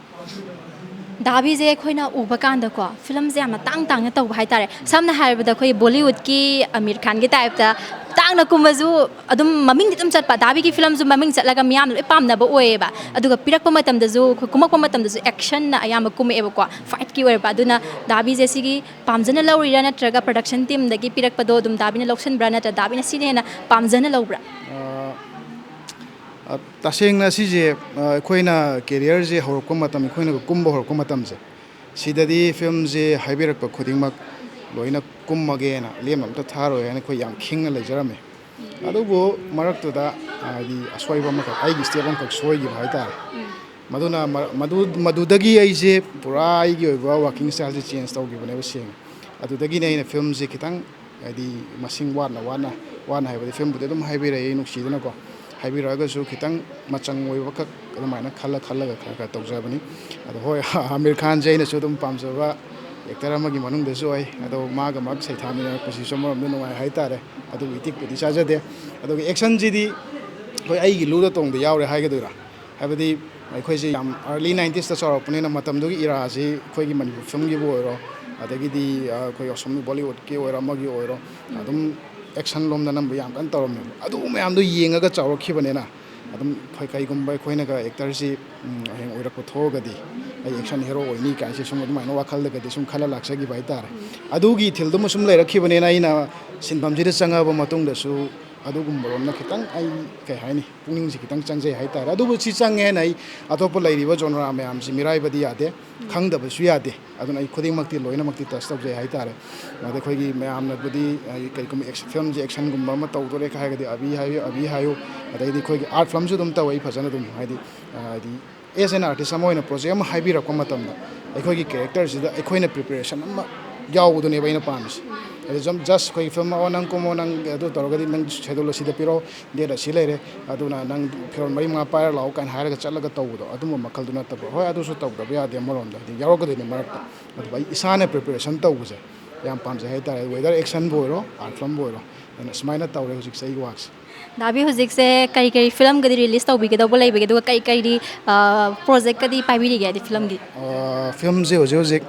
ꯗꯥꯕꯤꯁꯦ ꯑꯩꯈꯣꯏꯅ ꯎꯕ ꯀꯥꯟꯗꯀꯣ, ꯐꯤꯂꯝꯁꯦ ꯌꯥꯝꯅ ꯇꯥꯡ ꯇꯥꯡꯅ ꯇꯧꯕ ꯍꯥꯏꯇꯥꯔꯦ꯫ ꯁꯝꯅ ꯍꯥꯏꯔꯕꯗ ꯑꯩꯈꯣꯏ ꯕꯣꯂꯤꯋꯨꯗꯀꯤ ꯑꯃꯤꯔ ꯈꯥꯟꯒꯤ ꯇꯥꯏꯞꯇ ꯇꯥꯡꯅ ꯀꯨꯝꯕꯁꯨ ꯑꯗꯨꯝ ꯃꯃꯤꯡꯗꯤ ꯑꯗꯨꯝ ꯆꯠꯄ, ꯗꯥꯕꯤꯒꯤ ꯐꯤꯂꯝꯁꯨ ꯃꯃꯤꯡ ꯆꯠꯂꯒ ꯃꯤꯌꯥꯝꯅ ꯂꯣꯏ ꯄꯥꯝꯅꯕ ꯑꯣꯏꯌꯦꯕ꯫ ꯑꯗꯨꯒ ꯄꯤꯔꯛꯄ ꯃꯇꯝꯗꯁꯨ, ꯑꯩꯈꯣꯏ ꯀꯨꯝꯃꯛꯄ ꯃꯇꯝꯗꯁꯨ ꯑꯦꯛꯁꯟꯅ ꯑꯌꯥꯝꯕ ꯀꯨꯝꯃꯛꯑꯦꯕꯀꯣ, ꯐꯥꯏꯠꯀꯤ ꯑꯣꯏꯔꯕ꯫ ꯑꯗꯨꯅ ꯗꯥꯕꯤꯁꯦ ꯁꯤꯒꯤ ꯄꯥꯝꯖꯅ ꯂꯧꯔꯤꯔꯥ, ꯅꯠꯇ꯭ꯔꯒ ꯄ꯭ꯔꯗꯛꯁꯟ ꯇꯤꯝꯗꯒꯤ ꯄꯤꯔꯛꯄꯗꯣ ꯑꯗꯨꯝ ꯗꯥꯕꯤꯅ ꯂꯧꯁꯤꯟꯕ꯭ꯔꯥ, ꯅꯠꯇ꯭ꯔꯒ ꯗꯥꯕꯤꯅ ꯁꯤꯅ ꯍꯦꯟꯅ ꯄꯥꯝꯖꯅ ꯂꯧꯕ꯭ꯔꯥ? ꯑ, ꯑ, ꯇꯁꯦꯡꯅ ꯁꯤꯁꯦ, ꯑ, ꯑꯩꯈꯣꯏꯅ ꯀꯦꯔꯤꯌꯔꯁꯦ ꯍꯧꯔꯛꯄ ꯃꯇꯝ, ꯑꯩꯈꯣꯏꯅ ꯀꯨꯝꯕ ꯍꯧꯔꯛꯄ ꯃꯇꯝꯁꯦ, ꯁꯤꯗꯗꯤ ꯐꯤꯂꯝꯁꯦ ꯍꯥꯏꯕꯤꯔꯛꯄ ꯈꯨꯗꯤꯡꯃꯛ ꯂꯣꯏꯅ ꯀꯨꯝꯃꯒꯦꯅ, ꯂꯦꯝꯅ ꯑꯝꯇ ꯊꯥꯔꯣꯏ ꯍꯥꯏꯅ ꯑꯩꯈꯣꯏ ꯌꯥꯝ ꯈꯤꯡꯅ ꯂꯩꯖꯔꯝꯃꯦ꯫ ꯑꯗꯨꯕꯨ ꯃꯔꯛꯇꯨꯗ ꯍꯥꯏꯗꯤ ꯑꯁꯣꯏꯕ ꯑꯃꯈꯛ, ꯑꯩꯒꯤ ꯁ꯭ꯇꯦꯞ ꯑꯃꯈꯛ ꯁꯣꯏꯈꯤꯕ ꯍꯥꯏꯇꯥꯔꯦ꯫ ꯃꯗꯨꯅ ꯃ-, ꯃꯗꯨ, ꯃꯗꯨꯗꯒꯤ ꯑꯩꯁꯦ ꯄꯨꯔꯥ ꯑꯩꯒꯤ ꯑꯣꯏꯕ ꯋꯥꯔꯀꯤꯡ ꯁ꯭ꯇꯥꯏꯜꯁꯦ ꯆꯦꯟꯖ ꯇꯧꯈꯤꯕꯅꯦꯕ, ꯁꯦꯡꯅ꯫ ꯑꯗꯨꯗꯒꯤꯅꯦ ꯑꯩꯅ ꯐꯤꯂꯝꯁꯦ ꯈꯤꯇꯪ, ꯍꯥꯏꯗꯤ ꯃꯁꯤꯡ ꯋꯥꯠꯅ ꯋꯥꯠꯅ, ꯋꯥꯠꯅ ꯍꯥꯏꯕꯗꯤ ꯐꯤꯂꯝꯕꯨꯗꯤ ꯑꯗꯨꯝ ꯍꯥꯏꯕꯤꯔꯛꯏ ꯅꯨꯡꯁꯤꯗꯅꯀꯣ, ꯍꯥꯏꯕꯤꯔꯛꯑꯒꯁꯨ ꯈꯤꯇꯪ ꯃꯆꯪ ꯑꯣꯏꯕꯈꯛ ꯑꯗꯨꯃꯥꯏꯅ ꯈꯜꯂ ꯈꯜꯂꯒ ꯈꯔ ꯈꯔ ꯇꯧꯖꯕꯅꯤ꯫ ꯑꯗꯣ ꯍꯣꯏ, ꯑꯃꯤꯔ ꯈꯥꯟꯁꯦ ꯑꯩꯅꯁꯨ ꯑꯗꯨꯝ ꯄꯥꯝꯖꯕ ꯑꯦꯛꯇꯔ ꯑꯃꯒꯤ ꯃꯅꯨꯡꯗꯁꯨ ꯑꯣꯏ꯫ ꯑꯗꯣ ꯃꯥꯒ ꯃꯥꯒ ꯁꯩꯊꯥꯃꯤꯟꯅꯔꯛꯄꯁꯤꯁꯨ ꯑꯃꯔꯣꯝꯗ ꯅꯨꯡꯉꯥꯏ ꯍꯥꯏꯇꯥꯔꯦ꯫ ꯑꯗꯨꯕꯨ ꯏꯇꯤꯛꯄꯨꯗꯤ ꯆꯥꯖꯗꯦ꯫ ꯑꯗꯨꯒ ꯑꯦꯛꯁꯟꯁꯤꯗꯤ ꯍꯣꯏ, ꯑꯩꯒꯤ ꯂꯨꯗ ꯇꯣꯡꯗ ꯌꯥꯎꯔꯦ ꯍꯥꯏꯒꯗꯣꯏꯔꯥ? ꯍꯥꯏꯕꯗꯤ ꯑꯩꯈꯣꯏꯁꯦ ꯌꯥꯝ early nineties ꯇ ꯆꯥꯎꯔꯛꯄꯅꯤꯅ ꯃꯇꯝꯗꯨꯒꯤ ꯏꯔꯥꯁꯤ ꯑꯩꯈꯣꯏꯒꯤ ꯃꯅꯤꯄꯨꯔ ꯐꯤꯂꯝꯒꯤꯕꯨ ꯑꯣꯏꯔꯣ, ꯑꯗꯒꯤꯗꯤ ꯑ, ꯑꯩꯈꯣꯏ ꯑꯁꯣꯝꯒꯤ ꯕꯣꯂꯤꯋꯨꯗꯀꯤ ꯑꯣꯏꯔꯣ, ꯑꯃꯒꯤ ꯑꯣꯏꯔꯣ, ꯑꯗꯨꯝ ꯑꯦꯛꯁꯟ ꯂꯣꯝꯗ ꯑꯅꯝꯕ ꯌꯥꯝ ꯀꯟꯅ ꯇꯧꯔꯝꯃꯦꯕ꯫ ꯑꯗꯨ ꯃꯌꯥꯝꯗꯣ ꯌꯦꯡꯉꯒ ꯆꯥꯎꯔꯛꯈꯤꯕꯅꯤꯅ ꯑꯗꯨꯝ ꯑꯩꯈꯣꯏ ꯀꯩꯒꯨꯝꯕ ꯑꯩꯈꯣꯏꯅꯒ ꯑꯦꯛꯇꯔꯁꯤ ꯎꯝ, ꯍꯌꯦꯡ ꯑꯣꯏꯔꯛꯄ ꯊꯣꯛꯑꯒꯗꯤ ꯑꯩ ꯑꯦꯛꯁꯟ ꯍꯦꯔꯣ ꯑꯣꯏꯅꯤ ꯀꯥꯏꯁꯦ ꯁꯨꯝ ꯑꯗꯨꯃꯥꯏꯅ ꯋꯥꯈꯜꯗꯒꯗꯤ ꯁꯨꯝ ꯈꯜꯂ ꯂꯥꯛꯆꯈꯤꯕ ꯍꯥꯏꯇꯥꯔꯦ꯫ ꯑꯗꯨꯒꯤ ꯏꯊꯤꯜꯗꯨꯃ ꯁꯨꯝ ꯂꯩꯔꯛꯈꯤꯕꯅꯤꯅ ꯑꯩꯅ ꯁꯤꯟꯐꯝꯁꯤꯗ ꯆꯪꯉꯕ ꯃꯇꯨꯡꯗꯁꯨ ꯑꯗꯨꯒꯨꯝꯕꯔꯣꯝꯗ ꯈꯤꯇꯪ ꯑꯩ, ꯀꯩ ꯍꯥꯏꯅꯤ, ꯄꯨꯛꯅꯤꯡꯁꯦ ꯈꯤꯇꯪ ꯆꯪꯖꯩ ꯍꯥꯏꯇꯥꯔꯦ꯫ ꯑꯗꯨꯕꯨ ꯁꯤ ꯆꯪꯉꯦ ꯍꯥꯏꯅ ꯑꯩ ꯑꯇꯣꯞꯄ ꯂꯩꯔꯤꯕ ꯖꯣꯅꯔꯥ ꯃꯌꯥꯝꯁꯤ ꯃꯤꯔꯥꯏꯕꯗꯤ ꯌꯥꯗꯦ, ꯈꯪꯗꯕꯁꯨ ꯌꯥꯗꯦ꯫ ꯑꯗꯨꯅ ꯑꯩ ꯈꯨꯗꯤꯡꯃꯛꯇꯤ ꯂꯣꯏꯅꯃꯛꯇꯤ ꯇꯆ ꯇꯧꯖꯩ ꯍꯥꯏꯇꯥꯔꯦ꯫ ꯑꯗ ꯑꯩꯈꯣꯏꯒꯤ ꯃꯌꯥꯝꯅꯕꯨꯗꯤ ꯑꯩ ꯀꯩꯒꯨꯝꯕ ꯑꯦꯛꯁ-, ꯐꯤꯂꯝꯁꯦ ꯑꯦꯛꯁꯟꯒꯨꯝꯕ ꯑꯃ ꯇꯧꯗꯣꯔꯦ ꯍꯥꯏꯔꯒꯗꯤ ꯑꯕꯤ ꯍꯥꯏꯌꯨ, ꯑꯕꯤ ꯍꯥꯏꯌꯨ꯫ ꯑꯗꯩꯗꯤ ꯑꯩꯈꯣꯏꯒꯤ ꯑꯥꯔꯠ ꯐꯤꯂꯝꯁꯨ ꯑꯗꯨꯝ ꯇꯧꯋꯦ ꯑꯩ ꯐꯖꯅ ꯑꯗꯨꯝ, ꯍꯥꯏꯗꯤ, ꯑ, ꯍꯥꯏꯗꯤ ꯑꯦꯁ ꯑꯦꯟ ꯑꯥꯔꯇꯤꯁ ꯑꯃ ꯑꯣꯏꯅ ꯄ꯭ꯔꯣꯖꯦꯛ ꯑꯃ ꯍꯥꯏꯕꯤꯔꯛꯄ ꯃꯇꯝꯗ ꯑꯩꯈꯣꯏꯒꯤ ꯀꯦꯔꯦꯛꯇꯔꯁꯤꯗ ꯑꯩꯈꯣꯏꯅ ꯄ꯭ꯔꯤꯄꯦꯔꯦꯁꯟ ꯑꯃ ꯌꯥꯎꯕꯗꯨꯅꯦꯕ ꯑꯩꯅ ꯄꯥꯝꯃꯤꯁꯦ꯫ ꯍꯥꯏꯗꯤ ꯁꯨꯝ ꯖꯁ ꯑꯩꯈꯣꯏꯒꯤ ꯐꯤꯂꯝ ꯑꯃ, "ꯑꯣ, ꯅꯪ ꯀꯨꯝꯃꯣ, ꯅꯪ ꯑꯗꯨ ꯇꯧꯔꯒꯗꯤ ꯅꯪ ꯁꯦꯗꯨꯜ ꯑꯁꯤꯗ ꯄꯤꯔꯛꯑꯣ, ꯗꯦꯠ ꯑꯁꯤ ꯂꯩꯔꯦ, ꯑꯗꯨꯅ ꯅꯪ ꯐꯤꯔꯣꯜ ꯃꯔꯤ ꯃꯉꯥ ꯄꯥꯏꯔ ꯂꯥꯛꯑꯣ" ꯀꯥꯏꯅ ꯍꯥꯏꯔꯒ ꯆꯠꯂꯒ ꯇꯧꯕꯗꯣ, ꯑꯗꯨꯝꯕ ꯃꯈꯜꯗꯨ ꯅꯠꯇꯕ꯫ ꯍꯣꯏ, ꯑꯗꯨꯁꯨ ꯇꯧꯗꯕ ꯌꯥꯗꯦ ꯑꯃꯔꯣꯝꯗ, ꯍꯥꯏꯗꯤ ꯌꯥꯎꯔꯛꯀꯗꯣꯏꯅꯦ ꯃꯔꯛꯇ꯫ ꯑꯗꯨꯕꯨ ꯑꯩ ꯏꯁꯥꯅ ꯄ꯭ꯔꯤꯄꯦꯔꯦꯁꯟ ꯇꯧꯕꯁꯦ ꯌꯥꯝ ꯄꯥꯝꯖꯩ ꯍꯥꯏꯇꯥꯔꯦ, ꯋꯦꯗꯔ ꯑꯦꯛꯁꯟꯕꯨ ꯑꯣꯏꯔꯣ, ꯑꯥꯔꯠ ꯐꯤꯂꯝꯕꯨ ꯑꯣꯏꯔꯣ꯫ ꯑꯗꯨꯅ ꯁꯨꯃꯥꯏꯅ ꯇꯧꯔꯦ ꯍꯧꯖꯤꯛꯁꯦ ꯑꯩꯒꯤ ꯋꯥꯛꯁꯦ꯫ ꯗꯥꯕꯤ ꯍꯧꯖꯤꯛꯁꯦ ꯀꯔꯤ ꯀꯔꯤ ꯐꯤꯂꯝꯒꯗꯤ ꯔꯤꯂꯤꯁ ꯇꯧꯕꯤꯒꯗꯧꯕ ꯂꯩꯕꯒꯦ, ꯑꯗꯨꯒ ꯀꯔꯤ ꯀꯔꯤ, ꯑ, ꯄ꯭ꯔꯣꯖꯦꯛꯀꯗꯤ ꯄꯥꯏꯕꯤꯔꯤꯒꯦ, ꯍꯥꯏꯗꯤ ꯐꯤꯂꯝꯒꯤ? ꯑ, ꯐꯤꯂꯝꯁꯦ ꯍꯧꯖꯤꯛ ꯍꯧꯖꯤꯛ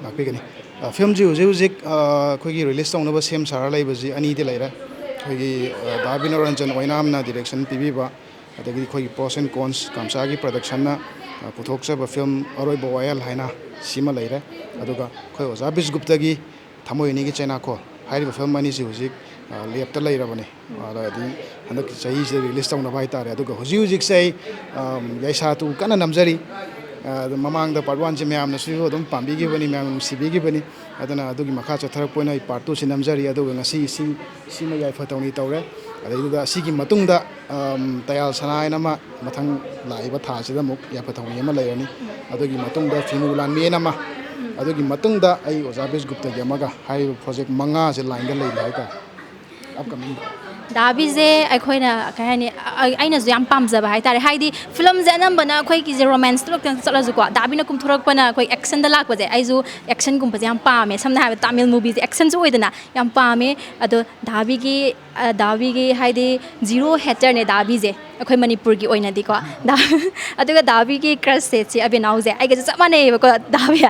ꯉꯥꯛꯄꯤꯒꯅꯤ꯫ ꯑ, ꯐꯤꯂꯝꯁꯤ ꯍꯧꯖꯤꯛ ꯍꯧꯖꯤꯛ, ꯑ, ꯑꯩꯈꯣꯏꯒꯤ ꯔꯤꯂꯤꯁ ꯇꯧꯅꯕ ꯁꯦꯝ ꯁꯥꯔ ꯂꯩꯕꯁꯤ ꯑꯅꯤꯗꯤ ꯂꯩꯔꯦ꯫ ꯑꯩꯈꯣꯏꯒꯤ, ꯑ, ꯗꯥ ꯕꯤꯅꯣꯔꯟꯖꯟ ꯑꯣꯏꯅꯥꯝꯅ ꯗꯤꯔꯦꯛꯁꯟ ꯄꯤꯕꯤꯕ, ꯑꯗꯒꯤꯗꯤ ꯑꯩꯈꯣꯏꯒꯤ ꯄ꯭ꯔꯣꯁ ꯑꯦꯟ ꯀꯣꯟꯁ ꯀꯥꯝꯁꯥꯒꯤ ꯄ꯭ꯔꯗꯛꯁꯟꯅ, ꯑ, ꯄꯨꯊꯣꯛꯆꯕ ꯐꯤꯂꯝ ꯑꯔꯣꯏꯕ ꯋꯥꯌꯦꯜ ꯍꯥꯏꯅ ꯁꯤꯃ ꯂꯩꯔꯦ꯫ ꯑꯗꯨꯒ ꯑꯩꯈꯣꯏ ꯑꯣꯖꯥ ꯕꯤꯁꯒꯨꯞꯇꯒꯤ ꯊꯃꯣꯏ ꯑꯅꯤꯒꯤ ꯆꯩꯅꯥꯈꯣꯜ ꯍꯥꯏꯔꯤꯕ ꯐꯤꯂꯝ ꯑꯅꯤꯁꯤ ꯍꯧꯖꯤꯛ, ꯑ, ꯂꯦꯞꯇ ꯂꯩꯔꯕꯅꯤ꯫ ꯑꯗ ꯍꯥꯏꯗꯤ ꯍꯟꯗꯛꯀꯤ ꯆꯍꯤꯁꯤꯗ ꯔꯤꯂꯤꯁ ꯇꯧꯅꯕ ꯍꯥꯏꯇꯥꯔꯦ꯫ ꯑꯗꯨꯒ ꯍꯧꯖꯤꯛ ꯍꯧꯖꯤꯛꯁꯦ ꯑꯩ, ꯑ, ꯌꯥꯏꯁꯥ ꯇꯨ ꯀꯟꯅ ꯅꯝꯖꯔꯤ꯫ ꯑ, ꯑꯗꯨ ꯃꯃꯥꯡꯗ ꯄꯥꯔꯠ ꯋꯥꯟꯁꯦ ꯃꯌꯥꯝꯅꯁꯨ ꯑꯗꯨꯝ ꯄꯥꯝꯕꯤꯈꯤꯕꯅꯤ, ꯃꯌꯥꯝꯅ ꯅꯨꯡꯁꯤꯕꯤꯈꯤꯕꯅꯤ꯫ ꯑꯗꯨꯅ ꯑꯗꯨꯒꯤ ꯃꯈꯥ ꯆꯠꯊꯔꯛꯄ ꯑꯣꯏꯅ ꯑꯩ ꯄꯥꯔꯠ ꯇꯨꯁꯤ ꯅꯝꯖꯔꯤ꯫ ꯑꯗꯨꯒ ꯉꯁꯤ ꯁꯤ, ꯁꯤꯃ ꯌꯥꯏꯐ ꯊꯧꯅꯤ ꯇꯧꯔꯦ꯫ ꯑꯗꯩꯗꯨꯗ ꯑꯁꯤꯒꯤ ꯃꯇꯨꯡꯗ, ꯑꯝ, ꯇꯌꯥꯜ ꯁꯅꯥ ꯍꯥꯏꯅ ꯑꯃ ꯃꯊꯪ ꯂꯥꯛꯏꯕ ꯊꯥꯁꯤꯗ ꯑꯃꯨꯛ ꯌꯥꯏꯐ ꯊꯧꯅꯤ ꯑꯃ ꯂꯩꯔꯅꯤ꯫ ꯑꯗꯨꯒꯤ ꯃꯇꯨꯡꯗ ꯐꯤꯃꯨ ꯂꯥꯟꯃꯤ ꯑꯅ ꯑꯃ, ꯑꯗꯨꯒꯤ ꯃꯇꯨꯡꯗ ꯑꯩ ꯑꯣꯖꯥ ꯕꯤꯁꯒꯨꯞꯇꯒꯤ ꯑꯃꯒ, ꯍꯥꯏꯔꯤꯕ ꯄ꯭ꯔꯣꯖꯦꯛ ꯃꯉꯥꯁꯦ ꯂꯥꯏꯟꯗ ꯂꯩꯔꯤ ꯍꯥꯏꯇꯥꯔꯦ꯫ ꯑꯞꯀꯃꯤꯡꯗ꯫ ꯗꯥꯕꯤꯁꯦ ꯑꯩꯈꯣꯏꯅ ꯀꯩ ꯍꯥꯏꯅꯤ, ꯑ-, ꯑꯩꯅꯁꯨ ꯌꯥꯝ ꯄꯥꯝꯖꯕ ꯍꯥꯏꯇꯥꯔꯦ꯫ ꯍꯥꯏꯗꯤ ꯐꯤꯂꯝꯁꯦ ꯑꯅꯝꯕꯅ ꯑꯩꯈꯣꯏꯒꯤꯁꯦ ꯔꯣꯃꯥꯟꯁꯇ ꯈꯛꯇꯪ ꯆꯠꯂꯁꯨꯀꯣ, ꯗꯥꯕꯤꯅ ꯀꯨꯝꯊꯣꯔꯛꯄꯅ ꯑꯩꯈꯣꯏ ꯑꯦꯛꯁꯟꯗ ꯂꯥꯛꯄꯁꯦ, ꯑꯩꯁꯨ ꯑꯦꯛꯁꯟꯒꯨꯝꯕꯁꯦ ꯌꯥꯝ ꯄꯥꯝꯃꯦ꯫ ꯁꯝꯅ ꯍꯥꯏꯔꯕꯗ ꯇꯥꯃꯤꯜ ꯃꯨꯚꯤꯁꯦ ꯑꯦꯛꯁꯟꯁꯨ ꯑꯣꯏꯗꯅ, ꯌꯥꯝ ꯄꯥꯝꯃꯦ꯫ ꯑꯗꯣ ꯗꯥꯕꯤꯒꯤ, ꯑ, ꯗꯥꯕꯤꯒꯤ ꯍꯥꯏꯗꯤ ꯖꯤꯔꯣ ꯍꯦꯇꯔꯅꯦ ꯗꯥꯕꯤꯁꯦ꯫ ꯑꯩꯈꯣꯏ ꯃꯅꯤꯄꯨꯔꯒꯤ ꯑꯣꯏꯅꯗꯤꯀꯣ꯫ ꯗꯥ-, ꯑꯗꯨꯒ ꯗꯥꯕꯤꯒꯤ ꯀ꯭ꯔꯁꯁꯦ ꯆꯦ ꯑꯕꯦꯅꯥꯎꯁꯦ ꯑꯩꯒꯁꯨ ꯆꯞ ꯃꯥꯟꯅꯩꯌꯦꯕꯀꯣ, ꯗꯥꯕꯤ꯫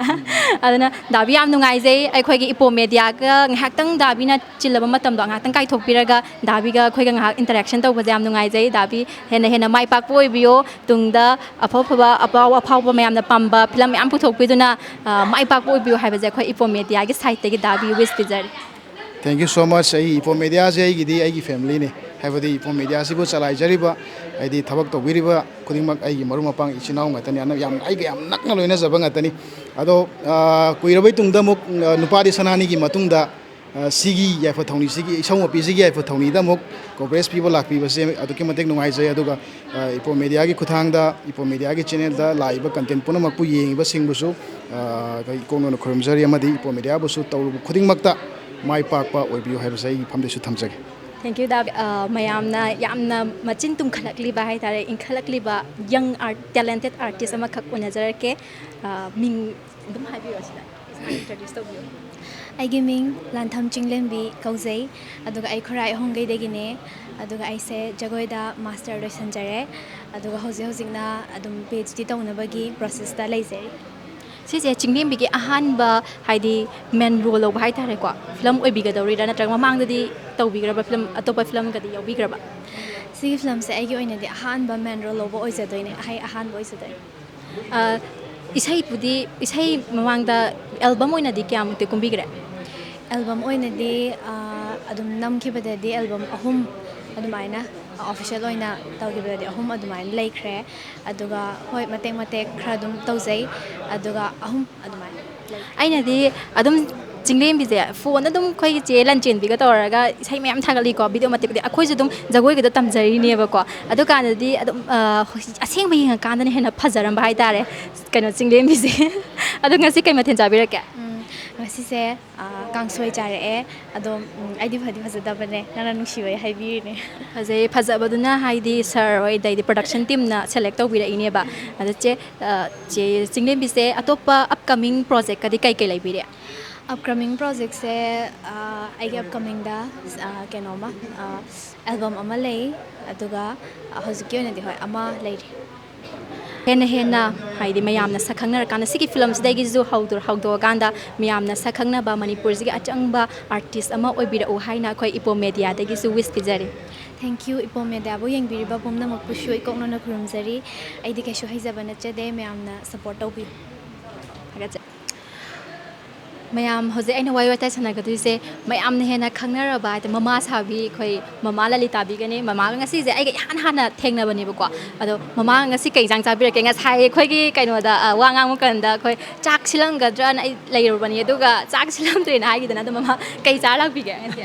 ꯑꯗꯨꯅ ꯗꯥꯕꯤ, ꯌꯥꯝ ꯅꯨꯡꯉꯥꯏꯖꯩ꯫ ꯑꯩꯈꯣꯏꯒꯤ ꯏꯄꯣꯝ ꯃꯦꯗꯤꯌꯥꯒ ꯉꯥꯏꯍꯥꯛꯇꯪ, ꯗꯥꯕꯤꯅ ꯆꯤꯜꯂꯕ ꯃꯇꯝꯗꯣ ꯉꯥꯏꯍꯥꯛꯇꯪ ꯀꯥꯏꯊꯣꯛꯄꯤꯔꯒ ꯗꯥꯕꯤꯒ ꯑꯩꯈꯣꯏꯒ ꯉꯥꯏꯍꯥꯛ ꯏꯟꯇꯔꯦꯛꯁꯟ ꯇꯧꯕꯁꯦ ꯌꯥꯝ ꯅꯨꯡꯉꯥꯏꯖꯩ꯫ ꯗꯥꯕꯤ, ꯍꯦꯟꯅ ꯍꯦꯟꯅ ꯃꯥꯏ ꯄꯥꯛꯄ ꯑꯣꯏꯕꯤꯌꯣ꯫ ꯇꯨꯡꯗ ꯑꯐ ꯑꯐꯕ, ꯑꯐꯥꯎ ꯑꯐꯥꯎꯕ ꯃꯌꯥꯝꯅ ꯄꯥꯝꯕ ꯐꯤꯂꯝ ꯃꯌꯥꯝ ꯄꯨꯊꯣꯛꯄꯤꯗꯨꯅ, ꯑ, ꯃꯥꯏ ꯄꯥꯛꯄ ꯑꯣꯏꯕꯤꯌꯨ ꯍꯥꯏꯕꯁꯦ ꯑꯩꯈꯣꯏ ꯏꯄꯣꯝ ꯃꯦꯗꯤꯌꯥꯒꯤ ꯁꯥꯏꯠꯇꯒꯤ ꯗꯥꯕꯤ ꯋꯤꯁ ꯄꯤꯖꯔꯤ꯫ Thank you so much꯫ ꯑꯩ ꯏꯄꯣꯝ ꯃꯦꯗꯤꯌꯥꯁꯦ ꯑꯩꯒꯤꯗꯤ ꯑꯩꯒꯤ ꯐꯦꯃꯤꯂꯤꯅꯤ꯫ ꯍꯥꯏꯕꯗꯤ ꯏꯄꯣꯝ ꯃꯦꯗꯤꯌꯥꯁꯤꯕꯨ ꯆꯂꯥꯏꯖꯔꯤꯕ, ꯍꯥꯏꯗꯤ ꯊꯕꯛ ꯇꯧꯕꯤꯔꯤꯕ ꯈꯨꯗꯤꯡꯃꯛ ꯑꯩꯒꯤ ꯃꯔꯨꯞ ꯃꯄꯥꯡ ꯏꯆꯤꯟ ꯏꯅꯥꯎ ꯉꯥꯛꯇꯅꯤ꯫ ꯑꯅ-, ꯌꯥꯝ, ꯑꯩꯒ ꯌꯥꯝ ꯅꯛꯅ ꯂꯣꯏꯅꯖꯕ ꯉꯥꯛꯇꯅꯤ꯫ ꯑꯗꯣ, ꯑ, ꯀꯨꯏꯔꯕꯩ ꯇꯨꯡꯗ ꯑꯃꯨꯛ, ꯑ, ꯅꯨꯄꯥꯗꯤ ꯁꯅꯥꯅꯤꯒꯤ ꯃꯇꯨꯡꯗ, ꯑ, ꯁꯤꯒꯤ ꯌꯥꯏꯐ ꯊꯧꯅꯤꯁꯤꯒꯤ, ꯏꯁꯧ ꯃꯄꯤꯁꯤꯒꯤ ꯌꯥꯏꯐ ꯊꯧꯅꯤꯗ ꯑꯃꯨꯛ ꯀꯣꯚꯔꯦꯖ ꯄꯤꯕ ꯂꯥꯛꯄꯤꯕꯁꯦ ꯑꯗꯨꯛꯀꯤ ꯃꯇꯤꯛ ꯅꯨꯡꯉꯥꯏꯖꯩ꯫ ꯑꯗꯨꯒ, ꯑ, ꯏꯄꯣꯝ ꯃꯦꯗꯤꯌꯥꯒꯤ ꯈꯨꯠꯊꯥꯡꯗ, ꯏꯄꯣꯝ ꯃꯦꯗꯤꯌꯥꯒꯤ ꯆꯦꯅꯦꯜꯗ ꯂꯥꯛꯏꯕ ꯀꯟꯇꯦꯟ ꯄꯨꯝꯅꯃꯛꯄꯨ ꯌꯦꯡꯉꯤꯕꯁꯤꯡꯕꯨꯁꯨ, ꯑ, ꯑꯩꯈꯣꯏ ꯏꯀꯣꯛꯅꯅ ꯈꯨꯔꯨꯝꯖꯔꯤ꯫ ꯑꯃꯗꯤ ꯏꯄꯣꯝ ꯃꯦꯗꯤꯌꯥꯕꯨꯁꯨ ꯇꯧꯔꯨꯕ ꯈꯨꯗꯤꯡꯃꯛꯇ ꯃꯥꯏ ꯄꯥꯛꯄ ꯑꯣꯏꯕꯤꯌꯨ ꯍꯥꯏꯕꯁꯦ ꯑꯩꯒꯤ ꯐꯝꯗꯩꯁꯨ ꯊꯝꯖꯒꯦ꯫ Thank you, ꯗꯥ꯫ ꯑ, ꯃꯌꯥꯝꯅ ꯌꯥꯝꯅ ꯃꯆꯤꯟ ꯇꯨꯝꯈꯠꯂꯛꯂꯤꯕ ꯍꯥꯏꯇꯥꯔꯦ, ꯏꯟꯈꯠꯂꯛꯂꯤꯕ young art, talented artist ꯑꯃꯈꯛ ꯎꯅꯖꯔꯛꯀꯦ꯫ ꯑ, ꯃꯤꯡ ꯑꯗꯨꯝ ꯍꯥꯏꯕꯤꯔꯣ ꯁꯤꯗ, introduce ꯇꯧꯕꯤꯌꯣ꯫ ꯑꯩꯒꯤ ꯃꯤꯡ ꯂꯥꯟꯊꯝ ꯆꯤꯡꯂꯦꯝꯕꯤ ꯀꯧꯖꯩ꯫ ꯑꯗꯨꯒ ꯑꯩ ꯈꯨꯔꯥꯏ ꯑꯍꯣꯡꯒꯩꯗꯒꯤꯅꯦ꯫ ꯑꯗꯨꯒ ꯑꯩꯁꯦ ꯖꯒꯣꯏꯗ ꯃꯥꯁꯇꯔ ꯂꯣꯏꯁꯤꯟꯖꯔꯦ꯫ ꯑꯗꯨꯒ ꯍꯧꯖꯤꯛ ꯍꯧꯖꯤꯛꯅ ꯑꯗꯨꯝ ꯄꯤ ꯑꯩꯆ ꯗꯤ ꯇꯧꯅꯕꯒꯤ ꯄ꯭ꯔꯣꯁꯦꯁꯇ ꯂꯩꯖꯔꯤ꯫ ꯁꯤꯁꯦ ꯆꯤꯡꯂꯦꯝꯕꯤꯒꯤ ꯑꯍꯥꯟꯕ, ꯍꯥꯏꯗꯤ, ꯃꯦꯟ ꯔꯣꯜ ꯂꯧꯕ ꯍꯥꯏꯇꯥꯔꯦꯀꯣ, ꯐꯤꯂꯝ ꯑꯣꯏꯕꯤꯒꯗꯧꯔꯤꯔꯥ, ꯅꯠꯇ꯭ꯔꯒ ꯃꯃꯥꯡꯗꯗꯤ ꯇꯧꯕꯤꯈ꯭ꯔꯕ ꯐꯤꯂꯝ, ꯑꯇꯣꯞꯄ ꯐꯤꯂꯝꯒꯗꯤ ꯌꯥꯎꯕꯤꯈ꯭ꯔꯕ? ꯁꯤꯒꯤ ꯐꯤꯂꯝꯁꯦ ꯑꯩꯒꯤ ꯑꯣꯏꯅꯗꯤ ꯑꯍꯥꯟꯕ ꯃꯦꯟ ꯔꯣꯜ ꯂꯧꯕ ꯑꯣꯏꯖꯗꯣꯏꯅꯦ, ꯑꯩ ꯑꯍꯥꯟꯕ ꯑꯣꯏꯖꯗꯣꯏꯅꯦ꯫ ꯑ, ꯏꯁꯩꯕꯨꯗꯤ, ꯏꯁꯩ ꯃꯃꯥꯡꯗ ꯑꯦꯜꯕꯝ ꯑꯣꯏꯅꯗꯤ ꯀꯌꯥꯃꯨꯛꯇꯤ ꯀꯨꯝꯕꯤꯈ꯭ꯔꯦ? ꯑꯦꯜꯕꯝ ꯑꯣꯏꯅꯗꯤ, ꯑ, ꯑꯗꯨꯝ ꯅꯝꯈꯤꯕꯗꯗꯤ ꯑꯦꯜꯕꯝ ꯑꯍꯨꯝ ꯑꯗꯨꯃꯥꯏꯅ, ꯑꯣꯐꯤꯁꯤꯌꯦꯜ ꯑꯣꯏꯅ ꯇꯧꯈꯤꯕꯗꯗꯤ ꯑꯍꯨꯝ ꯑꯗꯨꯃꯥꯏꯅ ꯂꯩꯈ꯭ꯔꯦ꯫ ꯑꯗꯨꯒ ꯍꯣꯏ, ꯃꯇꯦꯛ ꯃꯇꯦꯛ ꯈꯔ ꯑꯗꯨꯝ ꯇꯧꯖꯩ꯫ ꯑꯗꯨꯒ ꯑꯍꯨꯝ ꯑꯗꯨꯃꯥꯏꯅ ꯂꯩ꯫ ꯑꯩꯅꯗꯤ ꯑꯗꯨꯝ ꯆꯤꯡꯂꯦꯝꯕꯤꯁꯦ ꯐꯣꯟꯗ ꯑꯗꯨꯝ ꯑꯩꯈꯣꯏꯒꯤ ꯆꯦ ꯂꯟꯆꯦꯟꯕꯤꯒ ꯇꯧꯔꯒ ꯏꯁꯩ ꯃꯌꯥꯝ ꯊꯥꯒꯠꯂꯤꯀꯣ, ꯚꯤꯗꯤꯑꯣ ꯃꯇꯦꯛ ꯃꯇꯦꯛ꯫ ꯑꯩꯈꯣꯏꯁꯨ ꯑꯗꯨꯝ ꯖꯒꯣꯏꯒꯗꯣ ꯇꯝꯖꯔꯤꯅꯦꯕꯀꯣ꯫ ꯑꯗꯨꯀꯥꯟꯗꯗꯤ ꯑꯗꯨꯝ, ꯑ, ꯑꯁꯦꯡꯕ ꯌꯦꯡꯉꯀꯥꯟꯗꯅ ꯍꯦꯟꯅ ꯐꯖꯔꯝꯕ ꯍꯥꯏꯇꯥꯔꯦ, ꯀꯩꯅꯣ, ꯆꯤꯡꯂꯦꯝꯕꯤꯁꯦ꯫ ꯑꯗꯣ ꯉꯁꯤ ꯀꯩ ꯃꯊꯦꯜ ꯆꯥꯕꯤꯔꯛꯀꯦ? ꯎꯝ, ꯉꯁꯤꯁꯦ, ꯑ, ꯀꯥꯡꯁꯣꯏ ꯆꯥꯔꯛꯑꯦ꯫ ꯑꯗꯣ, ꯎꯝ, ꯑꯩꯗꯤ ꯐꯗꯤ ꯐꯖꯗꯕꯅꯦ, ꯅꯪꯅ ꯅꯨꯡꯁꯤꯕꯩ ꯍꯥꯏꯕꯤꯔꯤꯅꯦ꯫ ꯐꯖꯩ, ꯐꯖꯕꯗꯨꯅ ꯍꯥꯏꯗꯤ ꯁꯥꯔ ꯍꯣꯏ, ꯑꯗꯩꯗꯤ ꯄ꯭ꯔꯗꯛꯁꯟ ꯇꯤꯝꯅ ꯁꯦꯂꯦꯛ ꯇꯧꯕꯤꯔꯛꯏꯅꯦꯕ꯫ ꯑꯗꯣ ꯆꯦ, ꯑ, ꯆꯦ ꯆꯤꯡꯂꯦꯝꯕꯤꯁꯦ ꯑꯇꯣꯞꯄ ꯑꯞꯀꯃꯤꯡ ꯄ꯭ꯔꯣꯖꯦꯛꯀꯗꯤ ꯀꯩ ꯀꯩ ꯂꯩꯕꯤꯔꯤ? ꯑꯞꯀꯃꯤꯡ ꯄ꯭ꯔꯣꯖꯦꯛꯁꯦ ꯑꯩꯒꯤ ꯑꯞꯀꯃꯤꯡꯗ ꯀꯩꯅꯣꯝꯃ ꯑꯦꯜꯕꯝ ꯑꯃ ꯂꯩ꯫ ꯑꯗꯨꯒ ꯍꯧꯖꯤꯛꯀꯤ ꯑꯣꯏꯅꯗꯤ, ꯍꯣꯏ, ꯑꯃ ꯂꯩꯔꯤ꯫ ꯍꯦꯟꯅ ꯍꯦꯟꯅ, ꯍꯥꯏꯗꯤ, ꯃꯌꯥꯝꯅ ꯁꯛ ꯈꯪꯅꯔꯀꯥꯟꯗ, ꯁꯤꯒꯤ ꯐꯤꯂꯝꯁꯤꯗꯒꯤꯁꯨ ꯍꯧꯗꯣ- ꯍꯧꯗꯣꯛꯑꯀꯥꯟꯗ ꯃꯌꯥꯝꯅ ꯁꯛ ꯈꯪꯅꯕ, ꯃꯅꯤꯄꯨꯔꯁꯤꯒꯤ ꯑꯆꯪꯕ ꯑꯥꯔꯇꯤꯁ ꯑꯃ ꯑꯣꯏꯕꯤꯔꯛꯎ ꯍꯥꯏꯅ ꯑꯩꯈꯣꯏ ꯏꯄꯣꯝ ꯃꯦꯗꯤꯌꯥꯗꯒꯤꯁꯨ ꯋꯤꯁ ꯄꯤꯖꯔꯤ꯫ Thank you, ꯏꯄꯣꯝ ꯃꯦꯗꯤꯌꯥꯕꯨ ꯌꯦꯡꯕꯤꯔꯤꯕ ꯄꯨꯝꯅꯃꯛꯄꯨꯁꯨ ꯏꯀꯣꯛꯅꯅ ꯈꯨꯔꯨꯝꯖꯔꯤ꯫ ꯑꯩꯗꯤ ꯀꯩꯁꯨ ꯍꯩꯖꯕ ꯅꯠꯆꯗꯦ, ꯃꯌꯥꯝꯅ ꯁꯞꯄꯣꯔꯠ ꯇꯧꯕꯤꯌꯨ꯫ ꯊꯥꯒꯠꯆꯔꯤ꯫ ꯃꯌꯥꯝ, ꯍꯧꯖꯤꯛ ꯑꯩꯅ ꯋꯥꯔꯤ ꯋꯥꯇꯥꯏ ꯁꯥꯟꯅꯒꯗꯣꯏꯁꯦ ꯃꯌꯥꯝꯅ ꯍꯦꯟꯅ ꯈꯪꯅꯔꯕ, ꯍꯥꯏꯗꯤ, ꯃꯃꯥ ꯁꯥꯕꯤ ꯑꯩꯈꯣꯏ ꯃꯃꯥ ꯂꯂꯤꯇꯥꯕꯤꯒꯅꯤ꯫ ꯃꯃꯥꯒ ꯉꯁꯤꯁꯦ ꯑꯩꯒ ꯏꯍꯥꯟ ꯍꯥꯟꯅ ꯊꯦꯡꯅꯕꯅꯦꯕꯀꯣ꯫ ꯑꯗꯣ, ꯃꯃꯥ, ꯉꯁꯤ ꯀꯩ ꯏꯟꯁꯥꯡ ꯆꯥꯕꯤꯔꯛꯀꯦ? ꯉꯁꯥꯏ ꯑꯩꯈꯣꯏꯒꯤ ꯀꯩꯅꯣꯗ, ꯑ, ꯋꯥ ꯉꯥꯡꯕ ꯀꯥꯟꯗ ꯑꯩꯈꯣꯏ ꯆꯥꯛ ꯁꯤꯜꯂꯝꯒꯗ꯭ꯔꯅ ꯑꯩ ꯂꯩꯔꯨꯕꯅꯦ, ꯑꯗꯨꯒ ꯆꯥꯛ ꯁꯤꯜꯂꯝꯗ꯭ꯔꯦꯅ ꯍꯥꯏꯈꯤꯗꯅ꯫ ꯑꯗꯣ, ꯃꯃꯥ, ꯀꯩ ꯆꯥꯔ ꯂꯥꯛꯄꯤꯒꯦ ꯉꯁꯤ?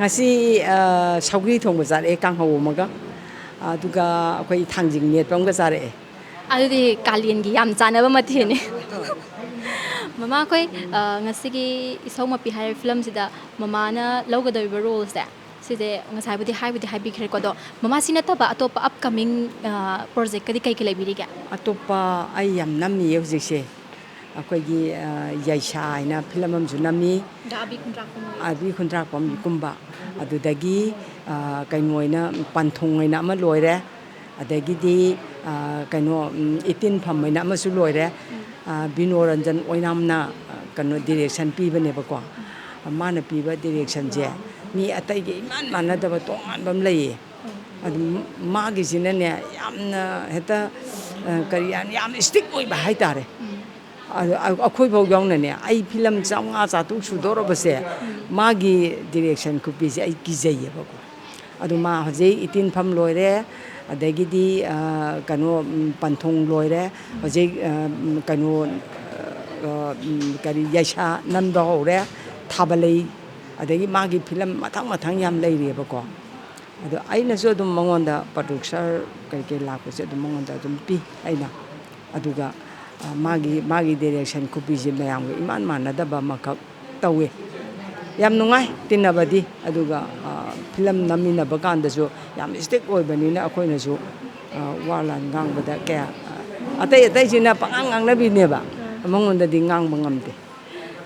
ꯉꯁꯤ, ꯑ, ꯁꯧꯒ꯭ꯔꯤ ꯊꯣꯡꯕ ꯆꯥꯔꯛꯑꯦ, ꯀꯥꯡꯍꯧ ꯑꯃꯒ, ꯑꯗꯨꯒ ꯑꯩꯈꯣꯏ ꯊꯥꯡꯖꯤꯡ ꯃꯦꯠꯄ ꯑꯃꯒ ꯆꯥꯔꯛꯑꯦ꯫ ꯑꯗꯨꯗꯤ ꯀꯥꯂꯦꯟꯒꯤ ꯌꯥꯝ ꯆꯥꯅꯕ ꯃꯊꯦꯜꯅꯤ꯫ ꯃꯃꯥ, ꯑꯩꯈꯣꯏ, ꯑ, ꯉꯁꯤꯒꯤ ꯏꯁꯧ ꯃꯄꯤ ꯍꯥꯏꯔꯤꯕ ꯐꯤꯂꯝꯁꯤꯗ ꯃꯃꯥꯅ ꯂꯧꯒꯗꯧꯔꯤꯕ ꯔꯣꯜꯁꯦ, ꯁꯤꯁꯦ ꯉꯁꯥꯏꯕꯨꯗꯤ ꯍꯥꯏꯕꯨꯗꯤ ꯍꯥꯏꯕꯤꯈ꯭ꯔꯦꯀꯣ, ꯑꯗꯣ ꯃꯃꯥ, ꯁꯤ ꯅꯠꯇꯕ ꯑꯇꯣꯞꯄ ꯑꯞꯀꯃꯤꯡ, ꯑ, ꯄ꯭ꯔꯣꯖꯦꯛꯀꯗꯤ ꯀꯩ ꯀꯩ ꯂꯩꯕꯤꯔꯤꯒꯦ? ꯑꯇꯣꯞꯄ ꯑꯩ ꯌꯥꯝ ꯅꯝꯃꯤꯌꯦ ꯍꯧꯖꯤꯛꯁꯦ꯫ ꯑꯩꯈꯣꯏꯒꯤ, ꯑ, ꯌꯥꯏꯁꯥ ꯍꯥꯏꯅ ꯐꯤꯂꯝ ꯑꯃꯁꯨ ꯅꯝꯃꯤ꯫ ꯗꯥ ꯑꯕꯤ ꯈꯨꯟꯗ꯭ꯔꯥꯛꯄꯝ꯫ ꯑꯕꯤ ꯈꯨꯟꯗ꯭ꯔꯥꯛꯄꯝꯒꯨꯝꯕ꯫ ꯑꯗꯨꯗꯒꯤ, ꯑ, ꯀꯩꯅꯣ ꯑꯣꯏꯅ, ꯄꯟꯊꯨꯡ ꯑꯣꯏꯅ ꯑꯃ ꯂꯣꯏꯔꯦ꯫ ꯑꯗꯒꯤꯗꯤ, ꯑ, ꯀꯩꯅꯣ, ꯎꯝ, ꯏꯇꯤꯟꯐꯝ ꯍꯥꯏꯅ ꯑꯃꯁꯨ ꯂꯣꯏꯔꯦ꯫ ꯑ, ꯕꯤꯅꯣ ꯔꯟꯖꯟ ꯑꯣꯏꯅꯥꯝꯅ, ꯑ, ꯀꯩꯅꯣ, ꯗꯤꯔꯦꯛꯁꯟ ꯄꯤꯕꯅꯦꯕꯀꯣ꯫ ꯃꯥꯅ ꯄꯤꯕ ꯗꯤꯔꯦꯛꯁꯟꯁꯦ ꯃꯤ ꯑꯇꯩꯒ ꯏꯃꯥꯟ ꯃꯥꯟꯅꯗꯕ ꯇꯣꯉꯥꯟꯕ ꯑꯃ ꯂꯩꯌꯦ꯫ ꯑꯗꯨ ꯃꯥꯒꯤꯁꯤꯅꯅꯦ, ꯌꯥꯝꯅ ꯍꯦꯛꯇ, ꯑ, ꯀꯔꯤ ꯍꯥꯏꯅꯤ, ꯌꯥꯝ ꯏꯁꯇ꯭ꯔꯤꯛ ꯑꯣꯏꯕ ꯍꯥꯏꯇꯥꯔꯦ꯫ ꯑꯗꯣ ꯑ-, ꯑꯩꯈꯣꯏꯐꯥꯎ ꯌꯥꯎꯅꯅꯦ, ꯑꯩ ꯐꯤꯂꯝ ꯆꯥꯝꯃꯉꯥ ꯆꯥꯇ꯭ꯔꯨꯛ ꯁꯨꯗꯧꯔꯕꯁꯦ, ꯃꯥꯒꯤ ꯗꯤꯔꯦꯛꯁꯟ ꯈꯨꯄꯤꯁꯦ ꯑꯩ ꯀꯤꯖꯩꯌꯦꯕꯀꯣ꯫ ꯑꯗꯨ ꯃꯥ ꯍꯧꯖꯤꯛ ꯏꯇꯤꯟꯐꯝ ꯂꯣꯏꯔꯦ, ꯑꯗꯒꯤꯗꯤ, ꯑ, ꯀꯩꯅꯣ, ꯎꯝ, ꯄꯟꯊꯨꯡ ꯂꯣꯏꯔꯦ, ꯍꯧꯖꯤꯛ, ꯑ, ꯎꯝ, ꯀꯩꯅꯣ, ꯑ, ꯎꯝ, ꯀꯔꯤ, ꯌꯥꯏꯁꯥ ꯅꯝꯕ ꯍꯧꯔꯦ, ꯊꯥꯕꯂꯩ, ꯑꯗꯒꯤ ꯃꯥꯒꯤ ꯐꯤꯂꯝ ꯃꯊꯪ ꯃꯊꯪ ꯌꯥꯝ ꯂꯩꯔꯤꯑꯕꯀꯣ꯫ ꯑꯗꯣ ꯑꯩꯅꯁꯨ ꯑꯗꯨꯝ ꯃꯉꯣꯟꯗ ꯄ꯭ꯔꯣꯗ꯭ꯌꯨꯁꯔ ꯀꯔꯤ ꯀꯔꯤ ꯂꯥꯛꯄꯁꯦ ꯑꯗꯨꯝ ꯃꯉꯣꯟꯗ ꯑꯗꯨꯝ ꯄꯤ ꯑꯩꯅ꯫ ꯑꯗꯨꯒ, ꯑ, ꯃꯥꯒꯤ, ꯃꯥꯒꯤ ꯗꯤꯔꯦꯛꯁꯟ ꯈꯨꯄꯤꯁꯦ ꯃꯌꯥꯝꯒ ꯏꯃꯥꯟ ꯃꯥꯟꯅꯗꯕ ꯑꯃꯈꯛ ꯇꯧꯋꯦ꯫ ꯌꯥꯝ ꯅꯨꯡꯉꯥꯏ ꯇꯤꯟꯅꯕꯗꯤ, ꯑꯗꯨꯒ, ꯑ, ꯐꯤꯂꯝ ꯅꯝꯃꯤꯟꯅꯕ ꯀꯥꯟꯗꯁꯨ ꯌꯥꯝ ꯏꯁꯇ꯭ꯔꯤꯛ ꯑꯣꯏꯕꯅꯤꯅ ꯑꯩꯈꯣꯏꯅꯁꯨ, ꯑ, ꯋꯥ ꯂꯥꯟ ꯉꯥꯡꯕꯗ ꯀꯌꯥ, ꯑ, ꯑꯇꯩ ꯑꯇꯩꯁꯤꯅ ꯄꯉꯥꯡ ꯉꯥꯡꯅꯕꯤꯅꯦꯕ, ꯃꯉꯣꯟꯗꯗꯤ ꯉꯥꯡꯕ ꯉꯝꯗꯦ꯫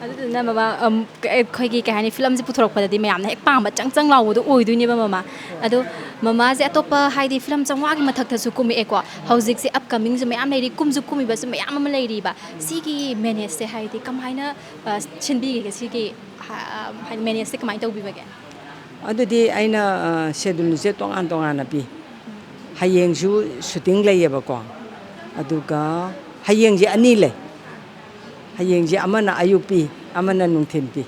ꯑꯗꯨꯗꯨꯅ ꯃꯃꯥ, ꯑꯝ, ꯀ-, ꯑꯩꯈꯣꯏꯒꯤ, ꯀꯩ ꯍꯥꯏꯅꯤ, ꯐꯤꯂꯝꯁꯦ ꯄꯨꯊꯣꯔꯛꯄꯗꯗꯤ ꯃꯌꯥꯝꯅ ꯍꯦꯛ ꯄꯥꯝꯕ ꯆꯪ ꯆꯪ ꯂꯥꯎꯕꯗꯣ ꯑꯣꯏꯗꯣꯏꯅꯦꯕ, ꯃꯃꯥ꯫ ꯑꯗꯣ ꯃꯃꯥꯁꯦ ꯑꯇꯣꯞꯄ, ꯍꯥꯏꯗꯤ, ꯐꯤꯂꯝ ꯆꯥꯝꯃꯉꯥꯒꯤ ꯃꯊꯛꯇꯁꯨ ꯀꯨꯝꯃꯛꯑꯦꯀꯣ꯫ ꯍꯧꯖꯤꯛꯁꯦ ꯑꯞꯀꯃꯤꯡꯁꯨ ꯃꯌꯥꯝ ꯂꯩꯔꯤ, ꯀꯨꯝꯁꯨ ꯀꯨꯝꯃꯤꯕꯁꯨ ꯃꯌꯥꯝ ꯑꯃ ꯂꯩꯔꯤꯕ꯫ ꯁꯤꯒꯤ ꯃꯦꯅꯦꯖꯁꯦ, ꯍꯥꯏꯗꯤ, ꯀꯃꯥꯏꯅ, ꯑ, ꯁꯤꯟꯕꯤꯒꯦ? ꯁꯤꯒꯤ, ꯍꯥ-, ꯑ, ꯍꯥꯏꯗꯤ, ꯃꯦꯅꯦꯖꯁꯦ ꯀꯃꯥꯏꯅ ꯇꯧꯕꯤꯕꯒꯦ? ꯑꯗꯨꯗꯤ ꯑꯩꯅ, ꯑ, ꯁꯦꯗꯨꯜꯁꯦ ꯇꯣꯉꯥꯟ ꯇꯣꯉꯥꯟꯅ ꯄꯤ꯫ ꯍꯌꯦꯡꯁꯨ ꯁꯨꯇꯤꯡ ꯂꯩꯌꯦꯕꯀꯣ꯫ ꯑꯗꯨꯒ ꯍꯌꯦꯡꯁꯦ ꯑꯅꯤ ꯂꯩ꯫ ꯍꯌꯦꯡꯁꯦ ꯑꯃꯅ ꯑꯌꯨꯛ ꯄꯤ, ꯑꯃꯅ ꯅꯨꯡꯊꯤꯟ ꯄꯤ꯫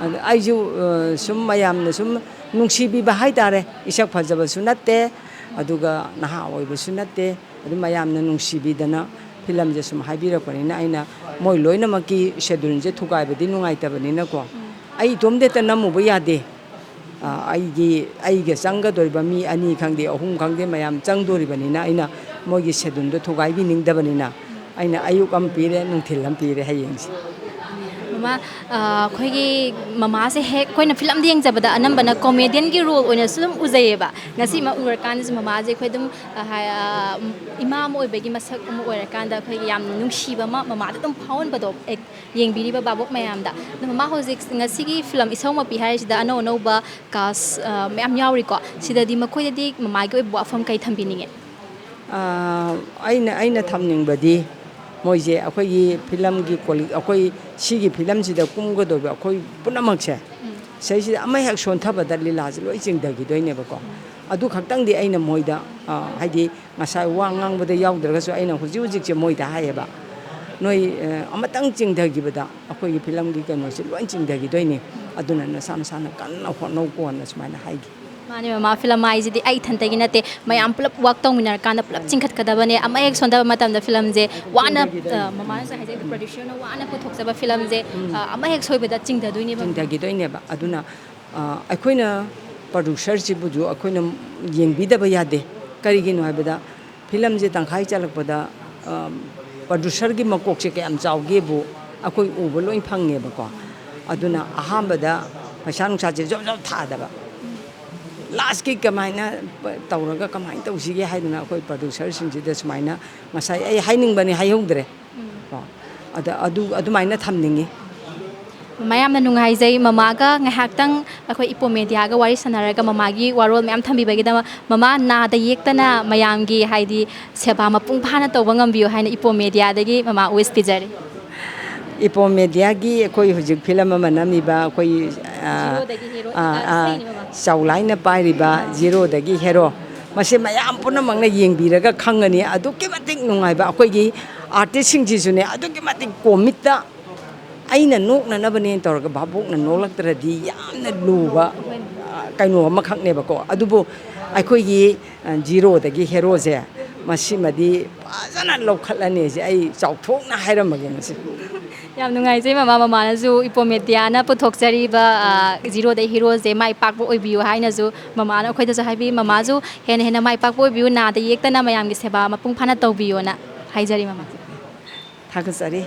ꯑꯗ ꯑꯩꯁꯨ, ꯑ, ꯁꯨꯝ ꯃꯌꯥꯝꯅ ꯁꯨꯝ ꯅꯨꯡꯁꯤꯕꯤꯕ ꯍꯥꯏꯇꯥꯔꯦ꯫ ꯏꯁꯛ ꯐꯖꯕꯁꯨ ꯅꯠꯇꯦ, ꯑꯗꯨꯒ ꯅꯍꯥ ꯑꯣꯏꯕꯁꯨ ꯅꯠꯇꯦ꯫ ꯑꯗꯨ ꯃꯌꯥꯝꯅ ꯅꯨꯡꯁꯤꯕꯤꯗꯅ ꯐꯤꯂꯝꯁꯦ ꯁꯨꯝ ꯍꯥꯏꯕꯤꯔꯛꯄꯅꯤꯅ, ꯑꯩꯅ ꯃꯣꯏ ꯂꯣꯏꯅꯃꯛꯀꯤ ꯁꯦꯗꯨꯜꯁꯦ ꯊꯨꯒꯥꯏꯕꯗꯤ ꯅꯨꯡꯉꯥꯏꯇꯕꯅꯤꯅꯀꯣ꯫ ꯑꯩ ꯏꯇꯣꯝꯗ ꯍꯦꯛꯇ ꯅꯝꯃꯨꯕ ꯌꯥꯗꯦ꯫ ꯑ, ꯑꯩꯒꯤ, ꯑꯩꯒ ꯆꯪꯒꯗꯣꯔꯤꯕ ꯃꯤ ꯑꯅꯤ ꯈꯪꯗꯦ, ꯑꯍꯨꯝ ꯈꯪꯗꯦ, ꯃꯌꯥꯝ ꯆꯪꯗꯣꯔꯤꯕꯅꯤꯅ, ꯑꯩꯅ ꯃꯣꯏꯒꯤ ꯁꯦꯗꯨꯜꯗꯣ ꯊꯨꯒꯥꯏꯕꯤꯅꯤꯡꯗꯕꯅꯤꯅ, ꯑꯩꯅ ꯑꯌꯨꯛ ꯑꯃ ꯄꯤꯔꯦ, ꯅꯨꯡꯊꯤꯜ ꯑꯃ ꯄꯤꯔꯦ ꯍꯌꯦꯡꯁꯦ꯫ ꯃꯃꯥ, ꯑ, ꯑꯩꯈꯣꯏꯒꯤ ꯃꯃꯥꯁꯦ ꯍꯦꯛ ꯑꯩꯈꯣꯏꯅ ꯐꯤꯂꯝꯗ ꯌꯦꯡꯖꯕꯗ ꯑꯅꯝꯕꯅ ꯀꯣꯃꯦꯗꯤꯌꯟꯒꯤ ꯔꯣꯜ ꯑꯣꯏꯅꯁꯨ ꯑꯗꯨꯝ ꯎꯖꯩꯌꯦꯕ꯫ ꯉꯁꯤ ꯑꯃ ꯎꯔꯀꯥꯟꯗꯁꯨ ꯃꯃꯥꯁꯦ ꯑꯩꯈꯣꯏ ꯑꯗꯨꯝ, ꯑ, ꯍꯥꯏ-, ꯑ, ꯏꯃꯥ ꯑꯃ ꯑꯣꯏꯕꯒꯤ ꯃꯁꯛ ꯑꯃ ꯑꯣꯏꯔꯀꯥꯟꯗ ꯑꯩꯈꯣꯏꯒꯤ ꯌꯥꯝ ꯅꯨꯡꯁꯤꯕ ꯑꯃ ꯃꯃꯥꯗ ꯑꯗꯨꯝ ꯐꯥꯎꯍꯟꯕꯗꯣ, ꯑꯦꯛ-, ꯌꯦꯡꯕꯤꯔꯤꯕ ꯚꯥꯕꯣꯛ ꯃꯌꯥꯝꯗ꯫ ꯑꯗꯣ ꯃꯃꯥ, ꯍꯧꯖꯤꯛ ꯉꯁꯤꯒꯤ ꯐꯤꯂꯝ ꯏꯁꯧ ꯃꯄꯤ ꯍꯥꯏꯔꯤꯁꯤꯗ ꯑꯅꯧ ꯑꯅꯧꯕ ꯀꯥꯁ, ꯑ, ꯃꯌꯥꯝ ꯌꯥꯎꯔꯤꯀꯣ꯫ ꯁꯤꯗꯗꯤ ꯃꯈꯣꯏꯗꯗꯤ ꯃꯃꯥꯒꯤ ꯑꯣꯏꯕ ꯋꯥꯐꯝ ꯀꯩ ꯊꯝꯕꯤꯅꯤꯡꯉꯦ? ꯑ, ꯑꯩꯅ, ꯑꯩꯅ ꯊꯝꯅꯤꯡꯕꯗꯤ ꯃꯣꯏꯁꯦ ꯑꯩꯈꯣꯏꯒꯤ ꯐꯤꯂꯝꯒꯤ quali-, ꯑꯩꯈꯣꯏ ꯁꯤꯒꯤ ꯐꯤꯂꯝꯁꯤꯗ ꯀꯨꯝꯒꯗꯧꯔꯤꯕ ꯑꯩꯈꯣꯏ ꯄꯨꯝꯅꯃꯛꯁꯦ, ꯎꯝ꯫ ꯁꯤꯁꯤꯗ ꯑꯃ ꯍꯦꯛ ꯁꯣꯟꯊꯕꯗ ꯂꯤꯂꯥꯁꯦ ꯂꯣꯏ ꯆꯤꯡꯊꯈꯤꯗꯣꯏꯅꯦꯕꯀꯣ꯫ ꯎꯝ꯫ ꯑꯗꯨ ꯈꯛꯇꯪꯗꯤ ꯑꯩꯅ ꯃꯣꯏꯗ, ꯑ, ꯍꯥꯏꯗꯤ ꯉꯁꯥꯏ ꯋꯥ ꯉꯥꯡꯕꯗ ꯌꯥꯎꯗ꯭ꯔꯒꯁꯨ ꯑꯩꯅ ꯍꯧꯖꯤꯛ ꯍꯧꯖꯤꯛꯁꯦ ꯃꯣꯏꯗ ꯍꯥꯏꯌꯦꯕ, "ꯅꯣꯏ, ꯑ, ꯑꯃꯇꯪ ꯆꯤꯡꯊꯈꯤꯕꯗ ꯑꯩꯈꯣꯏꯒꯤ ꯐꯤꯂꯝꯒꯤ ꯀꯩꯅꯣꯁꯦ ꯂꯣꯏ ꯆꯤꯡꯊꯈꯤꯗꯣꯏꯅꯤ, ꯑꯗꯨꯅ ꯅꯁꯥ ꯅꯁꯥꯅ ꯀꯟꯅ ꯍꯣꯠꯅꯧꯀꯣꯅ" ꯁꯨꯃꯥꯏꯅ ꯍꯥꯏꯈꯤ꯫ ꯃꯥꯅꯦ ꯃꯃꯥ, ꯐꯤꯂꯝ ꯍꯥꯏꯁꯤꯗꯤ ꯑꯩ ꯏꯊꯟꯇꯒꯤ ꯅꯠꯇꯦ, ꯃꯌꯥꯝ ꯄꯨꯂꯞ ꯋꯥꯛ ꯇꯧꯃꯤꯟꯅꯔꯀꯥꯟꯗ ꯄꯨꯂꯞ ꯆꯤꯡꯈꯠꯀꯗꯕꯅꯦ꯫ ꯑꯃ ꯍꯦꯛ ꯁꯣꯟꯊꯕ ꯃꯇꯝꯗ ꯐꯤꯂꯝꯁꯦ ꯋꯥꯅ, ꯑ, ꯃꯃꯥꯅꯁꯨ ꯍꯥꯏꯖꯩ, ꯄ꯭ꯔꯣꯗ꯭ꯌꯨꯁꯔꯅ ꯋꯥꯅ ꯄꯨꯊꯣꯛꯆꯕ ꯐꯤꯂꯝꯁꯦ, ꯎꯝ꯫ ꯑ, ꯑꯃ ꯍꯦꯛ ꯁꯣꯏꯕꯗ ꯆꯤꯡꯊꯗꯣꯏꯅꯦꯕ꯫ ꯆꯤꯡꯊꯈꯤꯗꯣꯏꯅꯦꯕ꯫ ꯑꯗꯨꯅ, ꯑ, ꯑꯩꯈꯣꯏꯅ ꯄ꯭ꯔꯣꯗ꯭ꯌꯨꯁꯔꯁꯤꯕꯨꯁꯨ ꯑꯩꯈꯣꯏꯅ ꯌꯦꯡꯕꯤꯗꯕ ꯌꯥꯗꯦ꯫ ꯀꯔꯤꯒꯤꯅꯣ ꯍꯥꯏꯕꯗ ꯐꯤꯂꯝꯁꯦ ꯇꯪꯈꯥꯏ ꯆꯜꯂꯛꯄꯗ, ꯑ, ꯄ꯭ꯔꯣꯗ꯭ꯌꯨꯁꯔꯒꯤ ꯃꯀꯣꯛꯁꯦ ꯀꯌꯥꯝ ꯆꯥꯎꯒꯦꯕꯨ ꯑꯩꯈꯣꯏ ꯎꯕ ꯂꯣꯏ ꯐꯪꯉꯦꯕꯀꯣ꯫ ꯑꯗꯨꯅ ꯑꯍꯥꯟꯕꯗ ꯄꯩꯁꯥ ꯅꯨꯡꯁꯥꯁꯦ ꯖꯣꯕ ꯖꯣꯕ ꯊꯥꯗꯕ, ꯂꯥꯁꯀꯤ ꯀꯃꯥꯏꯅ ꯇꯧꯔꯒ ꯀꯃꯥꯏꯅ ꯇꯧꯁꯤꯒꯦ ꯍꯥꯏꯗꯅ ꯑꯩꯈꯣꯏ ꯄ꯭ꯔꯣꯗ꯭ꯌꯨꯁꯔꯁꯤꯡꯁꯤꯗ ꯁꯨꯃꯥꯏꯅ ꯉꯁꯥꯏ ꯑꯩ ꯍꯥꯏꯅꯤꯡꯕꯅꯤ, ꯍꯥꯏꯍꯧꯗ꯭ꯔꯦ꯫ ꯎꯝ꯫ ꯀꯣ꯫ ꯑꯗ ꯑꯗꯨ ꯑꯗꯨꯃꯥꯏꯅ ꯊꯝꯅꯤꯡꯉꯤ꯫ ꯃꯌꯥꯝꯅ ꯅꯨꯡꯉꯥꯏꯖꯩ꯫ ꯃꯃꯥꯒ ꯉꯥꯏꯍꯥꯛꯇꯪ ꯑꯩꯈꯣꯏ ꯏꯄꯣꯝ ꯃꯦꯗꯤꯌꯥꯒ ꯋꯥꯔꯤ ꯁꯥꯟꯅꯔꯒ ꯃꯃꯥꯒꯤ ꯋꯥꯔꯣꯜ ꯃꯌꯥꯝ ꯊꯝꯕꯤꯕꯒꯤꯗꯃꯛ꯫ ꯃꯃꯥ ꯅꯥꯗ ꯌꯦꯛꯇꯅ ꯃꯌꯥꯝꯒꯤ, ꯍꯥꯏꯗꯤ, ꯁꯦꯕꯥ ꯃꯄꯨꯡ ꯐꯥꯅ ꯇꯧꯕ ꯉꯝꯕꯤꯌꯨ ꯍꯥꯏꯅ ꯏꯄꯣꯝ ꯃꯦꯗꯤꯌꯥꯗꯒꯤ ꯃꯃꯥ ꯋꯤꯁ ꯄꯤꯖꯔꯤ꯫ ꯏꯄꯣꯝ ꯃꯦꯗꯤꯌꯥꯒꯤ ꯑꯩꯈꯣꯏ ꯍꯧꯖꯤꯛ ꯐꯤꯂꯝ ꯑꯃ ꯅꯝꯃꯤꯕ ꯑꯩꯈꯣꯏ, ꯑꯥ, ꯖꯤꯔꯣꯗꯒꯤ ꯍꯦꯔꯣ ꯑꯥ, ꯏꯟꯗꯤꯌꯥ ꯑꯥ, ꯁꯤꯅꯤ ꯃꯃꯥ꯫ ꯆꯥꯎꯂꯥꯏꯅ ꯄꯥꯏꯔꯤꯕ ꯖꯤꯔꯣꯗꯒꯤ ꯍꯦꯔꯣ, ꯃꯁꯤ ꯃꯌꯥꯝ ꯄꯨꯝꯅꯃꯛꯅ ꯌꯦꯡꯕꯤꯔꯒ ꯈꯪꯒꯅꯤ꯫ ꯑꯗꯨꯛꯀꯤ ꯃꯇꯤꯛ ꯅꯨꯡꯉꯥꯏꯕ, ꯑꯩꯈꯣꯏꯒꯤ ꯑꯥꯔꯇꯤꯁꯁꯤꯡꯁꯤꯁꯨꯅꯦ ꯑꯗꯨꯛꯀꯤ ꯃꯇꯤꯛ ꯀꯣꯃꯤꯛꯇ ꯑꯩꯅ ꯅꯣꯛꯅꯅꯕꯅꯦꯅ ꯇꯧꯔꯒ ꯚꯥꯕꯣꯛꯅ ꯅꯣꯛꯂꯛꯇ꯭ꯔꯗꯤ ꯌꯥꯝꯅ ꯂꯨꯕ, ꯑ, ꯀꯩꯅꯣ ꯑꯃꯈꯛꯅꯦꯕꯀꯣ꯫ ꯑꯗꯨꯕꯨ ꯑꯩꯈꯣꯏꯒꯤ, ꯑ, ꯖꯤꯔꯣꯗꯒꯤ ꯍꯦꯔꯣꯁꯦ, ꯃꯁꯤꯃꯗꯤ ꯐꯖꯅ ꯂꯧꯈꯠꯂꯅꯤ꯫ ꯑꯩ ꯆꯥꯎꯊꯣꯛꯅ ꯍꯥꯏꯔꯝꯃꯒꯦ ꯉꯁꯤ꯫ ꯌꯥꯝ ꯅꯨꯡꯉꯥꯏꯖꯩ ꯃꯃꯥ, ꯃꯃꯥꯅꯁꯨ ꯏꯄꯣꯝ ꯃꯦꯗꯤꯌꯥꯅ ꯄꯨꯊꯣꯛꯆꯔꯤꯕ, ꯑ, ꯖꯤꯔꯣꯗꯩ ꯍꯦꯔꯣꯁꯦ ꯃꯥꯏ ꯄꯥꯛꯄ ꯑꯣꯏꯕꯤꯌꯨ ꯍꯥꯏꯅꯁꯨ ꯃꯃꯥꯅ ꯑꯩꯈꯣꯏꯗꯁꯨ ꯍꯥꯏꯕꯤ꯫ ꯃꯃꯥꯁꯨ ꯍꯦꯟꯅ ꯍꯦꯟꯅ ꯃꯥꯏ ꯄꯥꯛꯄ ꯑꯣꯏꯕꯤꯌꯨ, ꯅꯥꯗ ꯌꯦꯛꯇꯅ ꯃꯌꯥꯝꯒꯤ ꯁꯦꯕꯥ ꯃꯄꯨꯡ ꯐꯥꯅ ꯇꯧꯕꯤꯌꯣꯅ ꯍꯥꯏꯖꯔꯤ ꯃꯃꯥ꯫ ꯊꯥꯒꯠꯆꯔꯤ꯫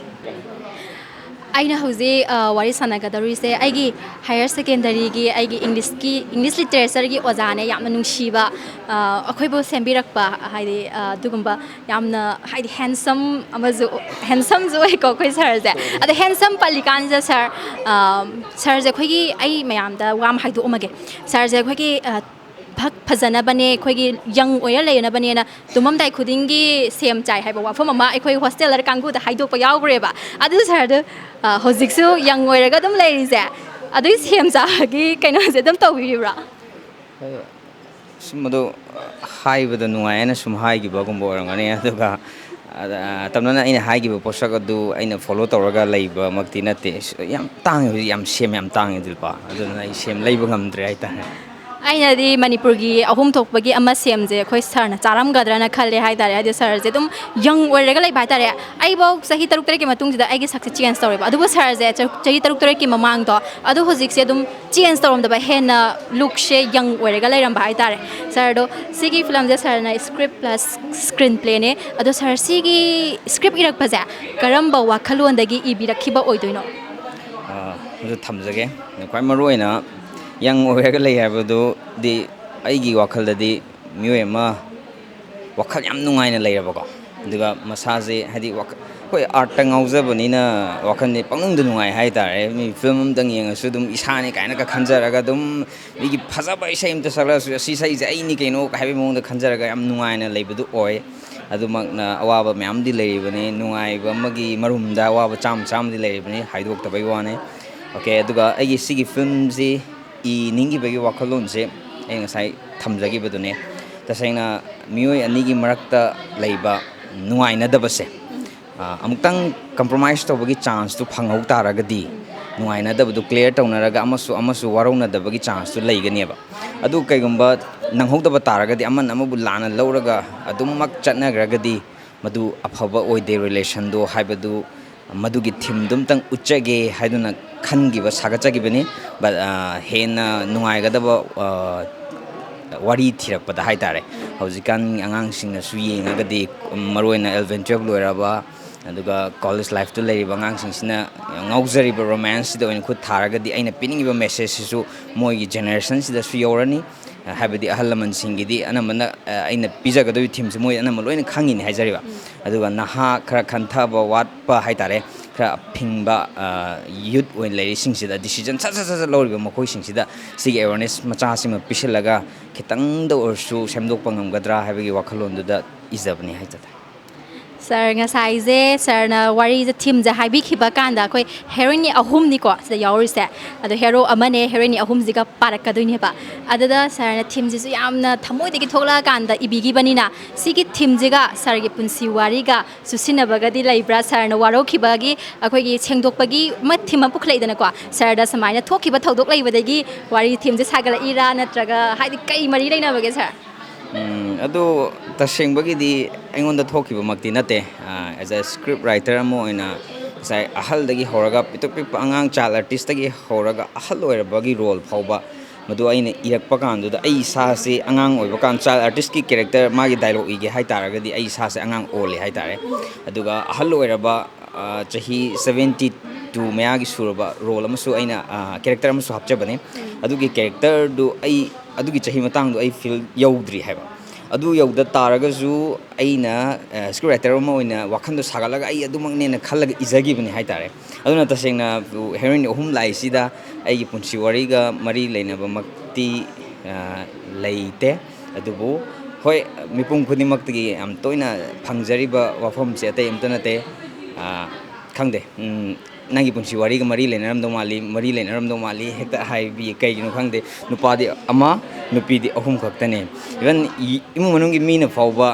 ꯑꯩꯅ ꯍꯧꯖꯤꯛ, ꯑ, ꯋꯥꯔꯤ ꯁꯥꯟꯅꯒꯗꯧꯔꯤꯁꯦ ꯑꯩꯒꯤ ꯍꯥꯌꯔ ꯁꯦꯀꯦꯟꯗꯔꯤꯒꯤ ꯑꯩꯒꯤ ꯏꯪꯂꯤꯁꯀꯤ, ꯏꯪꯂꯤꯁ ꯂꯤꯇꯔꯦꯆꯔꯒꯤ ꯑꯣꯖꯥꯅꯦ꯫ ꯌꯥꯝꯅ ꯅꯨꯡꯁꯤꯕ, ꯑ, ꯑꯩꯈꯣꯏꯕꯨ ꯁꯦꯝꯕꯤꯔꯛꯄ, ꯍꯥꯏꯗꯤ, ꯑ, ꯑꯗꯨꯒꯨꯝꯕ ꯌꯥꯝꯅ, ꯍꯥꯏꯗꯤ, ꯍꯦꯟꯁꯝ ꯑꯃꯁꯨ, ꯍꯦꯟꯁꯝꯁꯨ ꯑꯣꯏꯀꯣ ꯑꯩꯈꯣꯏ ꯁꯥꯔꯁꯦ꯫ ꯑꯗꯣ ꯍꯦꯟꯁꯝ ꯄꯜꯂꯤꯀꯥꯟꯁꯤꯗ ꯁꯥꯔ, ꯑ, ꯁꯥꯔꯁꯦ ꯑꯩꯈꯣꯏꯒꯤ, ꯑꯩ ꯃꯌꯥꯝꯗ ꯋꯥ ꯑꯃ ꯍꯥꯏꯗꯣꯛꯑꯝꯃꯒꯦ꯫ ꯁꯥꯔꯁꯦ ꯑꯩꯈꯣꯏꯒꯤ, ꯑ, ꯐ-, ꯐꯖꯅꯕꯅꯦ, ꯑꯩꯈꯣꯏꯒꯤ ꯌꯪ ꯑꯣꯏꯔ ꯂꯩꯅꯕꯅꯦꯅ ꯇꯨꯝꯃꯝꯗꯥꯏ ꯈꯨꯗꯤꯡꯒꯤ ꯁꯦꯝ ꯆꯥꯏ ꯍꯥꯏꯕ ꯋꯥꯐꯝ ꯑꯃ ꯑꯩꯈꯣꯏ ꯍꯣꯁꯇꯦꯜꯗ ꯀꯥꯡꯕꯨꯗ ꯍꯥꯏꯗꯣꯛꯄ ꯌꯥꯎꯈ꯭ꯔꯦꯕ꯫ ꯑꯗꯨ ꯁꯥꯔꯗꯨ, ꯑ, ꯍꯧꯖꯤꯛꯁꯨ ꯌꯪ ꯑꯣꯏꯔꯒ ꯑꯗꯨꯝ ꯂꯩꯔꯤꯁꯦ, ꯑꯗꯨꯒꯤ ꯁꯦꯝ ꯆꯥꯕꯒꯤ ꯀꯩꯅꯣꯁꯦ ꯑꯗꯨꯝ ꯇꯧꯕꯤꯔꯤꯕ꯭ꯔꯥ? ꯁꯨꯝ ꯑꯗꯨ ꯍꯥꯏꯕꯗ ꯅꯨꯡꯉꯥꯏ ꯍꯥꯏꯅ ꯁꯨꯝ ꯍꯥꯏꯈꯤꯕꯒꯨꯝꯕ ꯑꯣꯏꯔꯝꯒꯅꯤ꯫ ꯑꯗꯨꯒ ꯑ, ꯇꯝꯅꯅ ꯑꯩꯅ ꯍꯥꯏꯈꯤꯕ ꯄꯣꯠꯁꯛ ꯑꯗꯨ ꯑꯩꯅ ꯐꯣꯂꯣ ꯇꯧꯔꯒ ꯂꯩꯕꯃꯛꯇꯤ ꯅꯠꯇꯦ꯫ ꯌꯥꯝ ꯇꯥꯡꯉꯤ ꯍꯧꯖꯤꯛ, ꯌꯥꯝ ꯁꯦꯝ ꯌꯥꯝ ꯇꯥꯡꯉꯤ ꯗꯤꯂꯤꯄꯥ, ꯑꯗꯨꯅ ꯑꯩ ꯁꯦꯝ ꯂꯩꯕ ꯉꯝꯗ꯭ꯔꯦ ꯍꯥꯏꯇꯥꯔꯦ꯫ ꯑꯩꯅꯗꯤ ꯃꯅꯤꯄꯨꯔꯒꯤ ꯑꯍꯨꯝ ꯊꯣꯛꯄꯒꯤ ꯑꯃ ꯁꯦꯝꯁꯦ ꯑꯩꯈꯣꯏ ꯁꯥꯔꯅ ꯆꯥꯔꯝꯒꯗ꯭ꯔꯅ ꯈꯜꯂꯦ ꯍꯥꯏꯇꯥꯔꯦ꯫ ꯍꯥꯏꯗꯤ ꯁꯥꯔꯁꯦ ꯑꯗꯨꯝ ꯌꯪ ꯑꯣꯏꯔꯒ ꯂꯩꯕ ꯍꯥꯏꯇꯥꯔꯦ꯫ ꯑꯩꯐꯧ ꯆꯍꯤ ꯇꯔꯨꯛ ꯇꯔꯦꯠꯀꯤ ꯃꯇꯨꯡꯁꯤꯗ ꯑꯩꯒꯤ ꯁꯛꯁꯦ ꯆꯦꯟꯖ ꯇꯧꯔꯦꯕ꯫ ꯑꯗꯨꯕꯨ ꯁꯥꯔꯁꯦ ꯆ-, ꯆꯍꯤ ꯇꯔꯨꯛ ꯇꯔꯦꯠꯀꯤ ꯃꯃꯥꯡꯗꯣ, ꯑꯗꯨ ꯍꯧꯖꯤꯛꯁꯦ ꯑꯗꯨꯝ ꯆꯦꯟꯖ ꯇꯧꯔꯝꯗꯕ, ꯍꯦꯟꯅ ꯂꯨꯛꯁꯦ ꯌꯪ ꯑꯣꯏꯔꯒ ꯂꯩꯔꯝꯕ ꯍꯥꯏꯇꯥꯔꯦ꯫ ꯁꯥꯔꯗꯣ ꯁꯤꯒꯤ ꯐꯤꯂꯝꯁꯦ ꯁꯥꯔꯅ ꯁ꯭ꯀ꯭ꯔꯤꯞ ꯄ꯭ꯂꯁ ꯁ꯭ꯀ꯭ꯔꯤꯟ ꯄ꯭ꯂꯦꯅꯦ꯫ ꯑꯗꯣ ꯁꯥꯔ, ꯁꯤꯒꯤ ꯁ꯭ꯀ꯭ꯔꯤꯞ ꯏꯔꯛꯄꯁꯦ ꯀꯔꯝꯕ ꯋꯥꯈꯜꯂꯣꯟꯗꯒꯤ ꯏꯕꯤꯔꯛꯈꯤꯕ ꯑꯣꯏꯗꯣꯏꯅꯣ? ꯑ, ꯑꯗꯨ ꯊꯝꯖꯒꯦ꯫ ꯈ꯭ꯋꯥꯏ ꯃꯔꯨꯑꯣꯏꯅ ꯌꯪ ꯑꯣꯏꯔꯒ ꯂꯩ ꯍꯥꯏꯕꯗꯨꯗꯤ ꯑꯩꯒꯤ ꯋꯥꯈꯜꯗꯗꯤ ꯃꯤꯑꯣꯏ ꯑꯃ ꯋꯥꯈꯜ ꯌꯥꯝ ꯅꯨꯡꯉꯥꯏꯅ ꯂꯩꯔꯕꯀꯣ, ꯑꯗꯨꯒ ꯃꯁꯥꯁꯦ ꯍꯥꯏꯗꯤ ꯋꯥꯈ-, ꯑꯩꯈꯣꯏ ꯑꯥꯔꯠꯇ ꯉꯥꯎꯖꯕꯅꯤꯅ ꯋꯥꯈꯜꯗꯤ ꯄꯪꯅꯨꯡꯗ ꯅꯨꯡꯉꯥꯏ ꯍꯥꯏꯇꯥꯔꯦ꯫ ꯃꯤ ꯐꯤꯂꯝ ꯑꯝꯇꯪ ꯌꯦꯡꯉꯁꯨ ꯑꯗꯨꯝ ꯏꯁꯥꯅꯤ ꯀꯥꯏꯅꯒ ꯈꯟꯖꯔꯒ ꯑꯗꯨꯝ ꯃꯤꯒꯤ ꯐꯖꯕ ꯏꯁꯩ ꯑꯝꯇ ꯁꯛꯂꯛꯑꯁꯨ "ꯑꯁꯤ ꯏꯁꯩꯁꯦ ꯑꯩꯅꯤ ꯀꯩꯅꯣ" ꯍꯥꯏꯕꯒꯤ ꯃꯑꯣꯡꯗ ꯈꯟꯖꯔꯒ ꯌꯥꯝ ꯅꯨꯡꯉꯥꯏꯅ ꯂꯩꯕꯗꯨ ꯑꯣꯏ꯫ ꯑꯗꯨꯃꯛꯅ ꯑꯋꯥꯕ ꯃꯌꯥꯝꯗꯤ ꯂꯩꯔꯤꯕꯅꯤ, ꯅꯨꯡꯉꯥꯏꯕ ꯑꯃꯒꯤ ꯃꯔꯨꯝꯗ ꯑꯋꯥꯕ ꯆꯥꯝꯃ ꯆꯥꯝꯃꯗꯤ ꯂꯩꯔꯤꯕꯅꯤ, ꯍꯥꯏꯗꯣꯛꯇꯕꯒꯤ ꯋꯥꯅꯤ꯫ ꯑꯣꯀꯦ, ꯑꯗꯨꯒ ꯑꯩꯒꯤ ꯁꯤꯒꯤ ꯐꯤꯂꯝꯁꯤ ꯏꯅꯤꯡꯈꯤꯕꯒꯤ ꯋꯥꯈꯜꯂꯣꯟꯁꯦ ꯑꯩ ꯉꯁꯥꯏ ꯊꯝꯖꯈꯤꯕꯗꯨꯅꯦ꯫ ꯇꯁꯦꯡꯅ ꯃꯤꯑꯣꯏ ꯑꯅꯤꯒꯤ ꯃꯔꯛꯇ ꯂꯩꯕ ꯅꯨꯡꯉꯥꯏꯅꯗꯕꯁꯦ ꯑ, ꯑꯃꯨꯛꯇꯪ ꯀꯝꯄ꯭ꯔꯣꯃꯥꯏꯁ ꯇꯧꯕꯒꯤ ꯆꯥꯟꯁꯇꯨ ꯐꯪꯍꯧ ꯇꯥꯔꯒꯗꯤ, ꯅꯨꯡꯉꯥꯏꯅꯗꯕꯗꯨ ꯀ꯭ꯂꯤꯌꯥꯔ ꯇꯧꯅꯔꯒ ꯑꯃꯁꯨ ꯑꯃꯁꯨ ꯋꯥꯔꯧꯅꯗꯕꯒꯤ ꯆꯥꯟꯁꯇꯨ ꯂꯩꯒꯅꯦꯕ꯫ ꯑꯗꯨ ꯀꯩꯒꯨꯝꯕ ꯅꯪꯍꯧꯗꯕ ꯇꯥꯔꯒꯗꯤ, ꯑꯃꯅ ꯑꯃꯕꯨ ꯂꯥꯟꯅ ꯂꯧꯔꯒ ꯑꯗꯨꯝꯃꯛ ꯆꯠꯅꯈ꯭ꯔꯒꯗꯤ, ꯃꯗꯨ ꯑꯐꯕ ꯑꯣꯏꯗꯦ ꯔꯤꯂꯦꯁꯟꯗꯣ ꯍꯥꯏꯕꯗꯨ, ꯃꯗꯨꯒꯤ ꯊꯤꯝꯗꯨ ꯑꯝꯇꯪ ꯎꯠꯆꯒꯦ ꯍꯥꯏꯗꯨꯅ ꯈꯟꯈꯤꯕ, ꯁꯥꯒꯠꯆꯈꯤꯕꯅꯤ꯫ But, ꯑ, ꯍꯦꯟꯅ ꯅꯨꯡꯉꯥꯏꯒꯗꯕ, ꯑ, ꯋꯥꯔꯤ ꯊꯤꯔꯛꯄꯗ ꯍꯥꯏꯇꯥꯔꯦ, ꯍꯧꯖꯤꯛꯀꯥꯟ ꯑꯉꯥꯡꯁꯤꯡꯅꯁꯨ ꯌꯦꯡꯉꯒꯗꯤ, ꯃꯔꯨꯑꯣꯏꯅ ꯑꯦꯂꯚꯦꯟ ꯇꯨꯌꯦꯜꯞ ꯂꯣꯏꯔꯕ, ꯑꯗꯨꯒ ꯀꯣꯂꯦꯖ ꯂꯥꯏꯐꯇ ꯂꯩꯔꯤꯕ ꯑꯉꯥꯡꯁꯤꯡꯁꯤꯅ ꯉꯥꯎꯖꯔꯤꯕ ꯔꯣꯃꯥꯟꯁꯁꯤꯗ ꯑꯣꯏꯅ ꯈꯨꯠ ꯊꯥꯔꯒꯗꯤ, ꯑꯩꯅ ꯄꯤꯅꯤꯡꯉꯤꯕ ꯃꯦꯁꯦꯖꯁꯤꯁꯨ ꯃꯣꯏꯒꯤ ꯖꯦꯅꯦꯔꯦꯁꯟꯁꯤꯗꯁꯨ ꯌꯧꯔꯅꯤ꯫ ꯍꯥꯏꯕꯗꯤ ꯑꯍꯜ ꯂꯃꯟꯁꯤꯡꯒꯤꯗꯤ ꯑꯅꯝꯕꯅ, ꯑ, ꯑꯩꯅ ꯄꯤꯖꯒꯗꯧꯔꯤꯕ ꯊꯤꯝꯁꯦ ꯃꯣꯏ ꯑꯅꯝꯕ ꯂꯣꯏꯅ ꯈꯪꯉꯤꯅꯤ ꯍꯥꯏꯖꯔꯤꯕ꯫ ꯑꯗꯨꯒ ꯅꯍꯥ ꯈꯔ ꯈꯟꯊꯕ ꯋꯥꯠꯄ ꯍꯥꯏꯇꯥꯔꯦ, ꯈꯔ ꯑꯐꯤꯡꯕ, ꯑ, ꯌꯨꯠ ꯑꯣꯏꯅ ꯂꯩꯔꯤꯁꯤꯡꯁꯤꯗ ꯗꯤꯁꯤꯖꯟ ꯁꯠ ꯁꯠ ꯁꯠ ꯁꯠ ꯂꯧꯔꯤꯕ ꯃꯈꯣꯏꯁꯤꯡꯁꯤꯗ ꯁꯤꯒꯤ ꯑꯦꯋꯦꯔꯅꯦꯁ ꯃꯆꯥꯁꯤꯃ ꯄꯤꯁꯤꯜꯂꯒ ꯈꯤꯇꯪꯗ ꯑꯣꯏꯔꯁꯨ ꯁꯦꯝꯗꯣꯛꯄ ꯉꯝꯒꯗ꯭ꯔꯥ ꯍꯥꯏꯕꯒꯤ ꯋꯥꯈꯜꯂꯣꯟꯗꯨꯗ ꯏꯖꯕꯅꯤ ꯍꯥꯏꯖ ꯇꯥꯔꯦ꯫ ꯁꯥꯔ, ꯉꯁꯥꯏꯁꯦ ꯁꯥꯔꯅ ꯋꯥꯔꯤꯁꯦ, ꯊꯤꯝꯁꯦ ꯍꯥꯏꯕꯤꯈꯤꯕ ꯀꯥꯟꯗ, ꯑꯩꯈꯣꯏ ꯍꯦꯔꯣꯏꯟ ꯑꯍꯨꯝꯅꯤꯀꯣ ꯁꯤꯗ ꯌꯥꯎꯔꯤꯁꯦ, ꯑꯗꯣ ꯍꯦꯔꯣ ꯑꯃꯅꯦ, ꯍꯦꯔꯣꯏꯟ ꯑꯍꯨꯝꯁꯤꯒ ꯄꯥꯔꯛꯀꯗꯣꯏꯅꯦꯕ꯫ ꯑꯗꯨꯗ ꯁꯥꯔꯅ ꯊꯤꯝꯁꯤꯁꯨ ꯌꯥꯝꯅ ꯊꯃꯣꯏꯗꯒꯤ ꯊꯣꯛꯂꯛꯑꯀꯥꯟꯗ ꯏꯕꯤꯈꯤꯕꯅꯤꯅ, ꯁꯤꯒꯤ ꯊꯤꯝꯁꯤꯒ ꯁꯥꯔꯒꯤ ꯄꯨꯟꯁꯤ ꯋꯥꯔꯤꯒ ꯆꯨꯁꯤꯟꯅꯕꯒꯗꯤ ꯂꯩꯕ꯭ꯔꯥ? ꯁꯥꯔꯅ ꯋꯥꯔꯧꯈꯤꯕꯒꯤ ꯑꯩꯈꯣꯏꯒꯤ ꯁꯦꯡꯗꯣꯛꯄꯒꯤ ꯑꯃ ꯊꯤꯝ ꯑꯃ ꯄꯨꯈꯠꯂꯛꯏꯗꯅꯀꯣ, ꯁꯥꯔꯗ ꯁꯨꯃꯥꯏꯅ ꯊꯣꯛꯈꯤꯕ ꯊꯧꯗꯣꯛ ꯂꯩꯕꯗꯒꯤ ꯋꯥꯔꯤ ꯊꯤꯝꯁꯦ ꯁꯥꯒꯠꯂꯛꯏꯔꯥ, ꯅꯠꯇ꯭ꯔꯒ ꯍꯥꯏꯗꯤ ꯀꯩ ꯃꯔꯤ ꯂꯩꯅꯕꯒꯦ ꯁꯥꯔ? ꯎꯝ, ꯑꯗꯨ ꯇꯁꯦꯡꯕꯒꯤ ꯑꯩꯉꯣꯟꯗ ꯊꯣꯛꯈꯤꯕꯃꯛꯇꯤ ꯅꯠꯇꯦ꯫ ꯑ, as a script writer ꯑꯃ ꯑꯣꯏꯅ, ꯉꯁꯥꯏ ꯑꯍꯜꯗꯒꯤ ꯍꯧꯔꯒ, ꯄꯤꯛꯇꯛ ꯄꯤꯛꯄ ꯑꯉꯥꯡ ꯆꯥꯏꯜ ꯑꯥꯔꯇꯤꯁꯇꯒꯤ ꯍꯧꯔꯒ ꯑꯍꯜ ꯑꯣꯏꯔꯕꯒꯤ ꯔꯣꯜ ꯐꯥꯎꯕ, ꯃꯗꯨ ꯑꯩꯅ ꯏꯔꯛꯄ ꯀꯥꯟꯗꯨꯗ, ꯑꯩ ꯏꯁꯥꯁꯤ ꯑꯉꯥꯡ ꯑꯣꯏꯕ ꯀꯥꯟ, ꯆꯥꯏꯜ ꯑꯥꯔꯇꯤꯁꯀꯤ ꯀꯦꯔꯦꯛꯇꯔ, ꯃꯥꯒꯤ ꯗꯥꯏꯂꯣꯛ ꯏꯒꯦ ꯍꯥꯏ ꯇꯥꯔꯒꯗꯤ, ꯑꯩ ꯏꯁꯥꯁꯦ ꯑꯉꯥꯡ ꯑꯣꯜꯂꯦ ꯍꯥꯏ ꯇꯥꯔꯦ꯫ ꯑꯗꯨꯒ ꯑꯍꯜ ꯑꯣꯏꯔꯕ, ꯑ, ꯆꯍꯤ ꯁꯕꯦꯟꯇꯤ ꯇꯨ ꯃꯌꯥꯒꯤ ꯁꯨꯔꯕ ꯔꯣꯜ ꯑꯃꯁꯨ ꯑꯩꯅ, ꯑ, ꯀꯦꯔꯦꯛꯇꯔ ꯑꯃꯁꯨ ꯍꯥꯞꯆꯕꯅꯦ꯫ ꯑꯗꯨꯒꯤ ꯀꯦꯔꯦꯛꯇꯔꯗꯨ ꯑꯩ ꯑꯗꯨꯒꯤ ꯆꯍꯤ ꯃꯇꯥꯡꯗꯣ ꯑꯩ ꯐꯤꯜ ꯌꯧꯗ꯭ꯔꯤ ꯍꯥꯏꯕ꯫ ꯑꯗꯨ ꯌꯧꯗ ꯇꯥꯔꯒꯁꯨ ꯑꯩꯅ ꯁ꯭ꯀ꯭ꯔꯤꯞ ꯔꯥꯏꯇꯔ ꯑꯃ ꯑꯣꯏꯅ ꯋꯥꯈꯜꯗꯣ ꯁꯥꯒꯠꯂꯒ ꯑꯩ ꯑꯗꯨꯃꯛꯅꯦꯅ ꯈꯜꯂꯒ ꯏꯖꯈꯤꯕꯅꯤ ꯍꯥꯏꯇꯥꯔꯦ꯫ ꯑꯗꯨꯅ ꯇꯁꯦꯡꯅ ꯍꯦꯔꯣꯏꯟ ꯑꯍꯨꯝ ꯂꯥꯛꯏꯁꯤꯗ ꯑꯩꯒꯤ ꯄꯨꯟꯁꯤ ꯋꯥꯔꯤꯒ ꯃꯔꯤ ꯂꯩꯅꯕꯃꯛꯇꯤ ꯂꯩꯇꯦ꯫ ꯑꯗꯨꯕꯨ ꯍꯣꯏ, ꯃꯤꯄꯨꯝ ꯈꯨꯗꯤꯡꯃꯛꯇꯒꯤ ꯌꯥꯝ ꯇꯣꯏꯅ ꯐꯪꯖꯔꯤꯕ ꯋꯥꯐꯝꯁꯦ ꯑꯇꯩ ꯑꯝꯇ ꯅꯠꯇꯦ꯫ ꯈꯪꯗꯦ, ꯅꯪꯒꯤ ꯄꯨꯟꯁꯤ ꯋꯥꯔꯤꯒ ꯃꯔꯤ ꯂꯩꯅꯔꯝꯗꯧ ꯃꯥꯜꯂꯤ, ꯃꯔꯤ ꯂꯩꯅꯔꯝꯗꯧ ꯃꯥꯜꯂꯤ ꯍꯦꯛꯇ ꯍꯥꯏꯕꯤ꯫ ꯀꯩꯒꯤꯅꯣ ꯈꯪꯗꯦ, ꯅꯨꯄꯥꯗꯤ ꯑꯃ, ꯅꯨꯄꯤꯗꯤ ꯑꯍꯨꯝ ꯈꯛꯇꯅꯦ꯫ ꯏꯚꯟ ꯏꯃꯨꯡ ꯃꯅꯨꯡꯒꯤ ꯃꯤꯅ ꯐꯥꯎꯕ,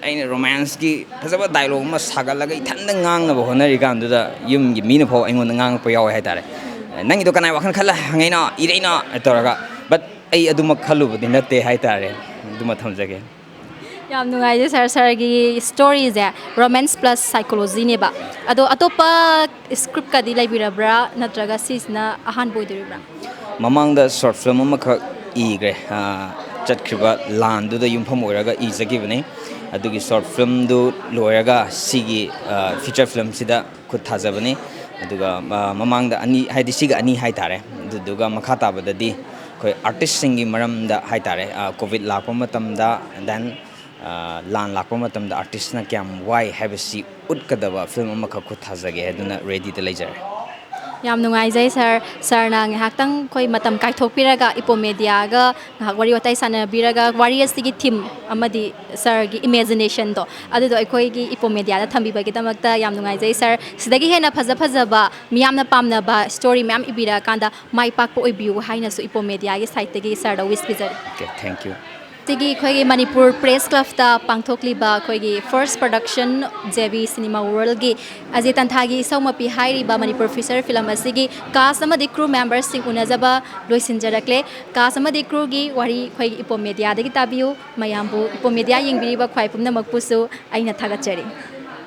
ꯑꯩꯅ ꯔꯣꯃꯥꯟꯁꯀꯤ ꯐꯖꯕ ꯗꯥꯏꯂꯣꯛ ꯑꯃ ꯁꯥꯒꯠꯂꯒ ꯏꯊꯟꯗ ꯉꯥꯡꯅꯕ ꯍꯣꯠꯅꯔꯤꯀꯥꯟꯗꯨꯗ ꯌꯨꯝꯒꯤ ꯃꯤꯅ ꯐꯥꯎꯕ ꯑꯩꯉꯣꯟꯗ ꯉꯥꯡꯉꯛꯄ ꯌꯥꯎꯋꯦ ꯍꯥꯏꯇꯥꯔꯦ꯫ "ꯅꯪꯒꯤꯗꯣ ꯀꯅꯥꯏ ꯋꯥꯈꯜ ꯈꯜꯂ ꯍꯪꯉꯛꯏꯅꯣ, ꯏꯔꯛꯏꯅꯣ?" ꯇꯧꯔꯒ꯫ But ꯑꯩ ꯑꯗꯨꯃꯛ ꯈꯜꯂꯨꯕꯗꯤ ꯅꯠꯇꯦ ꯍꯥꯏꯇꯥꯔꯦ꯫ ꯑꯗꯨꯃ ꯊꯝꯖꯒꯦ꯫ ꯌꯥꯝ ꯅꯨꯡꯉꯥꯏꯖꯩ ꯁꯥꯔ꯫ ꯁꯥꯔꯒꯤ ꯁ꯭ꯇꯣꯔꯤꯁꯦ ꯔꯣꯃꯥꯟꯁ ꯄ꯭ꯂꯁ ꯁꯥꯏꯀꯣꯂꯣꯖꯤꯅꯦꯕ꯫ ꯑꯗꯣ ꯑꯇꯣꯞꯄ ꯁ꯭ꯀ꯭ꯔꯤꯞꯀꯗꯤ ꯂꯩꯕꯤꯔꯕ꯭ꯔꯥ, ꯅꯠꯇ꯭ꯔꯒ ꯁꯤꯁꯤꯅ ꯑꯍꯥꯟꯕ ꯑꯣꯏꯗꯣꯔꯤꯕ꯭ꯔꯥ? ꯃꯃꯥꯡꯗ ꯁꯣꯔꯠ ꯐꯤꯂꯝ ꯑꯃꯈꯛ ꯏꯈ꯭ꯔꯦ꯫ ꯆꯠꯈ꯭ꯔꯤꯕ ꯂꯥꯟꯗꯨꯗ ꯌꯨꯝꯐꯝ ꯑꯣꯏꯔꯒ ꯏꯖꯈꯤꯕꯅꯤ꯫ ꯑꯗꯨꯒꯤ ꯁꯣꯔꯠ ꯐꯤꯂꯝꯗꯨ ꯂꯣꯏꯔꯒ ꯁꯤꯒꯤ ꯐꯤꯆꯔ ꯐꯤꯂꯝꯁꯤꯗ ꯈꯨꯠ ꯊꯥꯖꯕꯅꯤ꯫ ꯑꯗꯨꯒ ꯃꯃꯥꯡꯗ ꯑꯅꯤ, ꯍꯥꯏꯗꯤ ꯁꯤꯒ ꯑꯅꯤ ꯍꯥꯏꯇꯥꯔꯦ꯫ ꯑꯗꯨꯗꯨꯒ ꯃꯈꯥ ꯇꯥꯕꯗꯗꯤ ꯑꯩꯈꯣꯏ ꯑꯥꯔꯇꯤꯁꯁꯤꯡꯒꯤ ꯃꯔꯝꯗ ꯍꯥꯏꯇꯥꯔꯦ꯫ ꯀꯣꯚꯤꯗ ꯂꯥꯛꯄ ꯃꯇꯝꯗ, then ꯂꯥꯟ ꯂꯥꯛꯄ ꯃꯇꯝꯗ ꯑꯥꯔꯇꯤꯁꯅ ꯀꯌꯥꯝ ꯋꯥꯏ ꯍꯥꯏꯕꯁꯤ ꯎꯠꯀꯗꯕ ꯐꯤꯂꯝ ꯑꯃꯈꯛ ꯈꯨꯠ ꯊꯥꯖꯒꯦ ꯍꯥꯏꯗꯨꯅ ꯔꯦꯗꯤꯗ ꯂꯩꯖꯔꯦ꯫ ꯌꯥꯝ ꯅꯨꯡꯉꯥꯏꯖꯩ ꯁꯥꯔ꯫ ꯁꯥꯔꯅ ꯉꯥꯏꯍꯥꯛꯇꯪ ꯑꯩꯈꯣꯏ ꯃꯇꯝ ꯀꯥꯏꯊꯣꯛꯄꯤꯔꯒ ꯏꯄꯣ ꯃꯦꯗꯤꯌꯥꯒ ꯉꯥꯏꯍꯥꯛ ꯋꯥꯔꯤ ꯋꯥꯇꯥꯏ ꯁꯥꯟꯅꯕꯤꯔꯒ ꯋꯥꯔꯤ ꯑꯁꯤꯒꯤ ꯊꯤꯝ ꯑꯃꯗꯤ ꯁꯥꯔꯒꯤ ꯏꯃꯦꯖꯤꯅꯦꯁꯟꯗꯣ ꯑꯗꯨꯗꯣ ꯑꯩꯈꯣꯏꯒꯤ ꯏꯄꯣ ꯃꯦꯗꯤꯌꯥꯗ ꯊꯝꯕꯤꯕꯒꯤꯗꯃꯛꯇ ꯌꯥꯝ ꯅꯨꯡꯉꯥꯏꯖꯩ ꯁꯥꯔ꯫ ꯁꯤꯗꯒꯤ ꯍꯦꯟꯅ ꯐꯖ ꯐꯖꯕ ꯃꯤꯌꯥꯝꯅ ꯄꯥꯝꯅꯕ ꯁ꯭ꯇꯣꯔꯤ ꯃꯌꯥꯝ ꯏꯕꯤꯔꯛꯑꯀꯥꯟꯗ ꯃꯥꯏ ꯄꯥꯛꯄ ꯑꯣꯏꯕꯤꯌꯨ ꯍꯥꯏꯅꯁꯨ ꯏꯄꯣ ꯃꯦꯗꯤꯌꯥꯒꯤ ꯁꯥꯏꯠꯇꯒꯤ ꯁꯥꯔꯗ ꯋꯤꯁ ꯄꯤꯖꯔꯤ꯫ Okay, thank you. ꯁꯤꯒꯤ ꯑꯩꯈꯣꯏꯒꯤ ꯃꯅꯤꯄꯨꯔ ꯄ꯭ꯔꯦꯁ ꯀ꯭ꯂꯕꯇ ꯄꯥꯡꯊꯣꯛꯂꯤꯕ ꯑꯩꯈꯣꯏꯒꯤ ꯐꯥꯔꯁ ꯄ꯭ꯔꯗꯛꯁꯟ ꯖꯦ ꯕꯤ ꯁꯤꯅꯦꯃꯥ ꯋꯥꯔꯜꯒꯤ ꯑꯖꯦ ꯇꯟꯊꯥꯒꯤ ꯏꯁꯧꯃꯄꯤ ꯍꯥꯏꯔꯤꯕ ꯃꯅꯤꯄꯨꯔ ꯐꯤꯆꯔ ꯐꯤꯂꯝ ꯑꯁꯤꯒꯤ ꯀꯥꯁ ꯑꯃꯗꯤ ꯀ꯭ꯔꯨ ꯃꯦꯝꯕꯔꯁꯤꯡ ꯎꯅꯖꯕ ꯂꯣꯏꯁꯤꯟꯖꯔꯛꯂꯦ꯫ ꯀꯥꯁ ꯑꯃꯗꯤ ꯀ꯭ꯔꯨꯒꯤ ꯋꯥꯔꯤ ꯑꯩꯈꯣꯏꯒꯤ ꯏꯄꯣ ꯃꯦꯗꯤꯌꯥꯗꯒꯤ ꯇꯥꯕꯤꯌꯨ꯫ ꯃꯌꯥꯝꯕꯨ ꯏꯄꯣ ꯃꯦꯗꯤꯌꯥ ꯌꯦꯡꯕꯤꯔꯤꯕ ꯈ꯭ꯋꯥꯏ ꯄꯨꯝꯅꯃꯛꯄꯨꯁꯨ ꯑꯩꯅ ꯊꯥꯒꯠꯆꯔꯤ꯫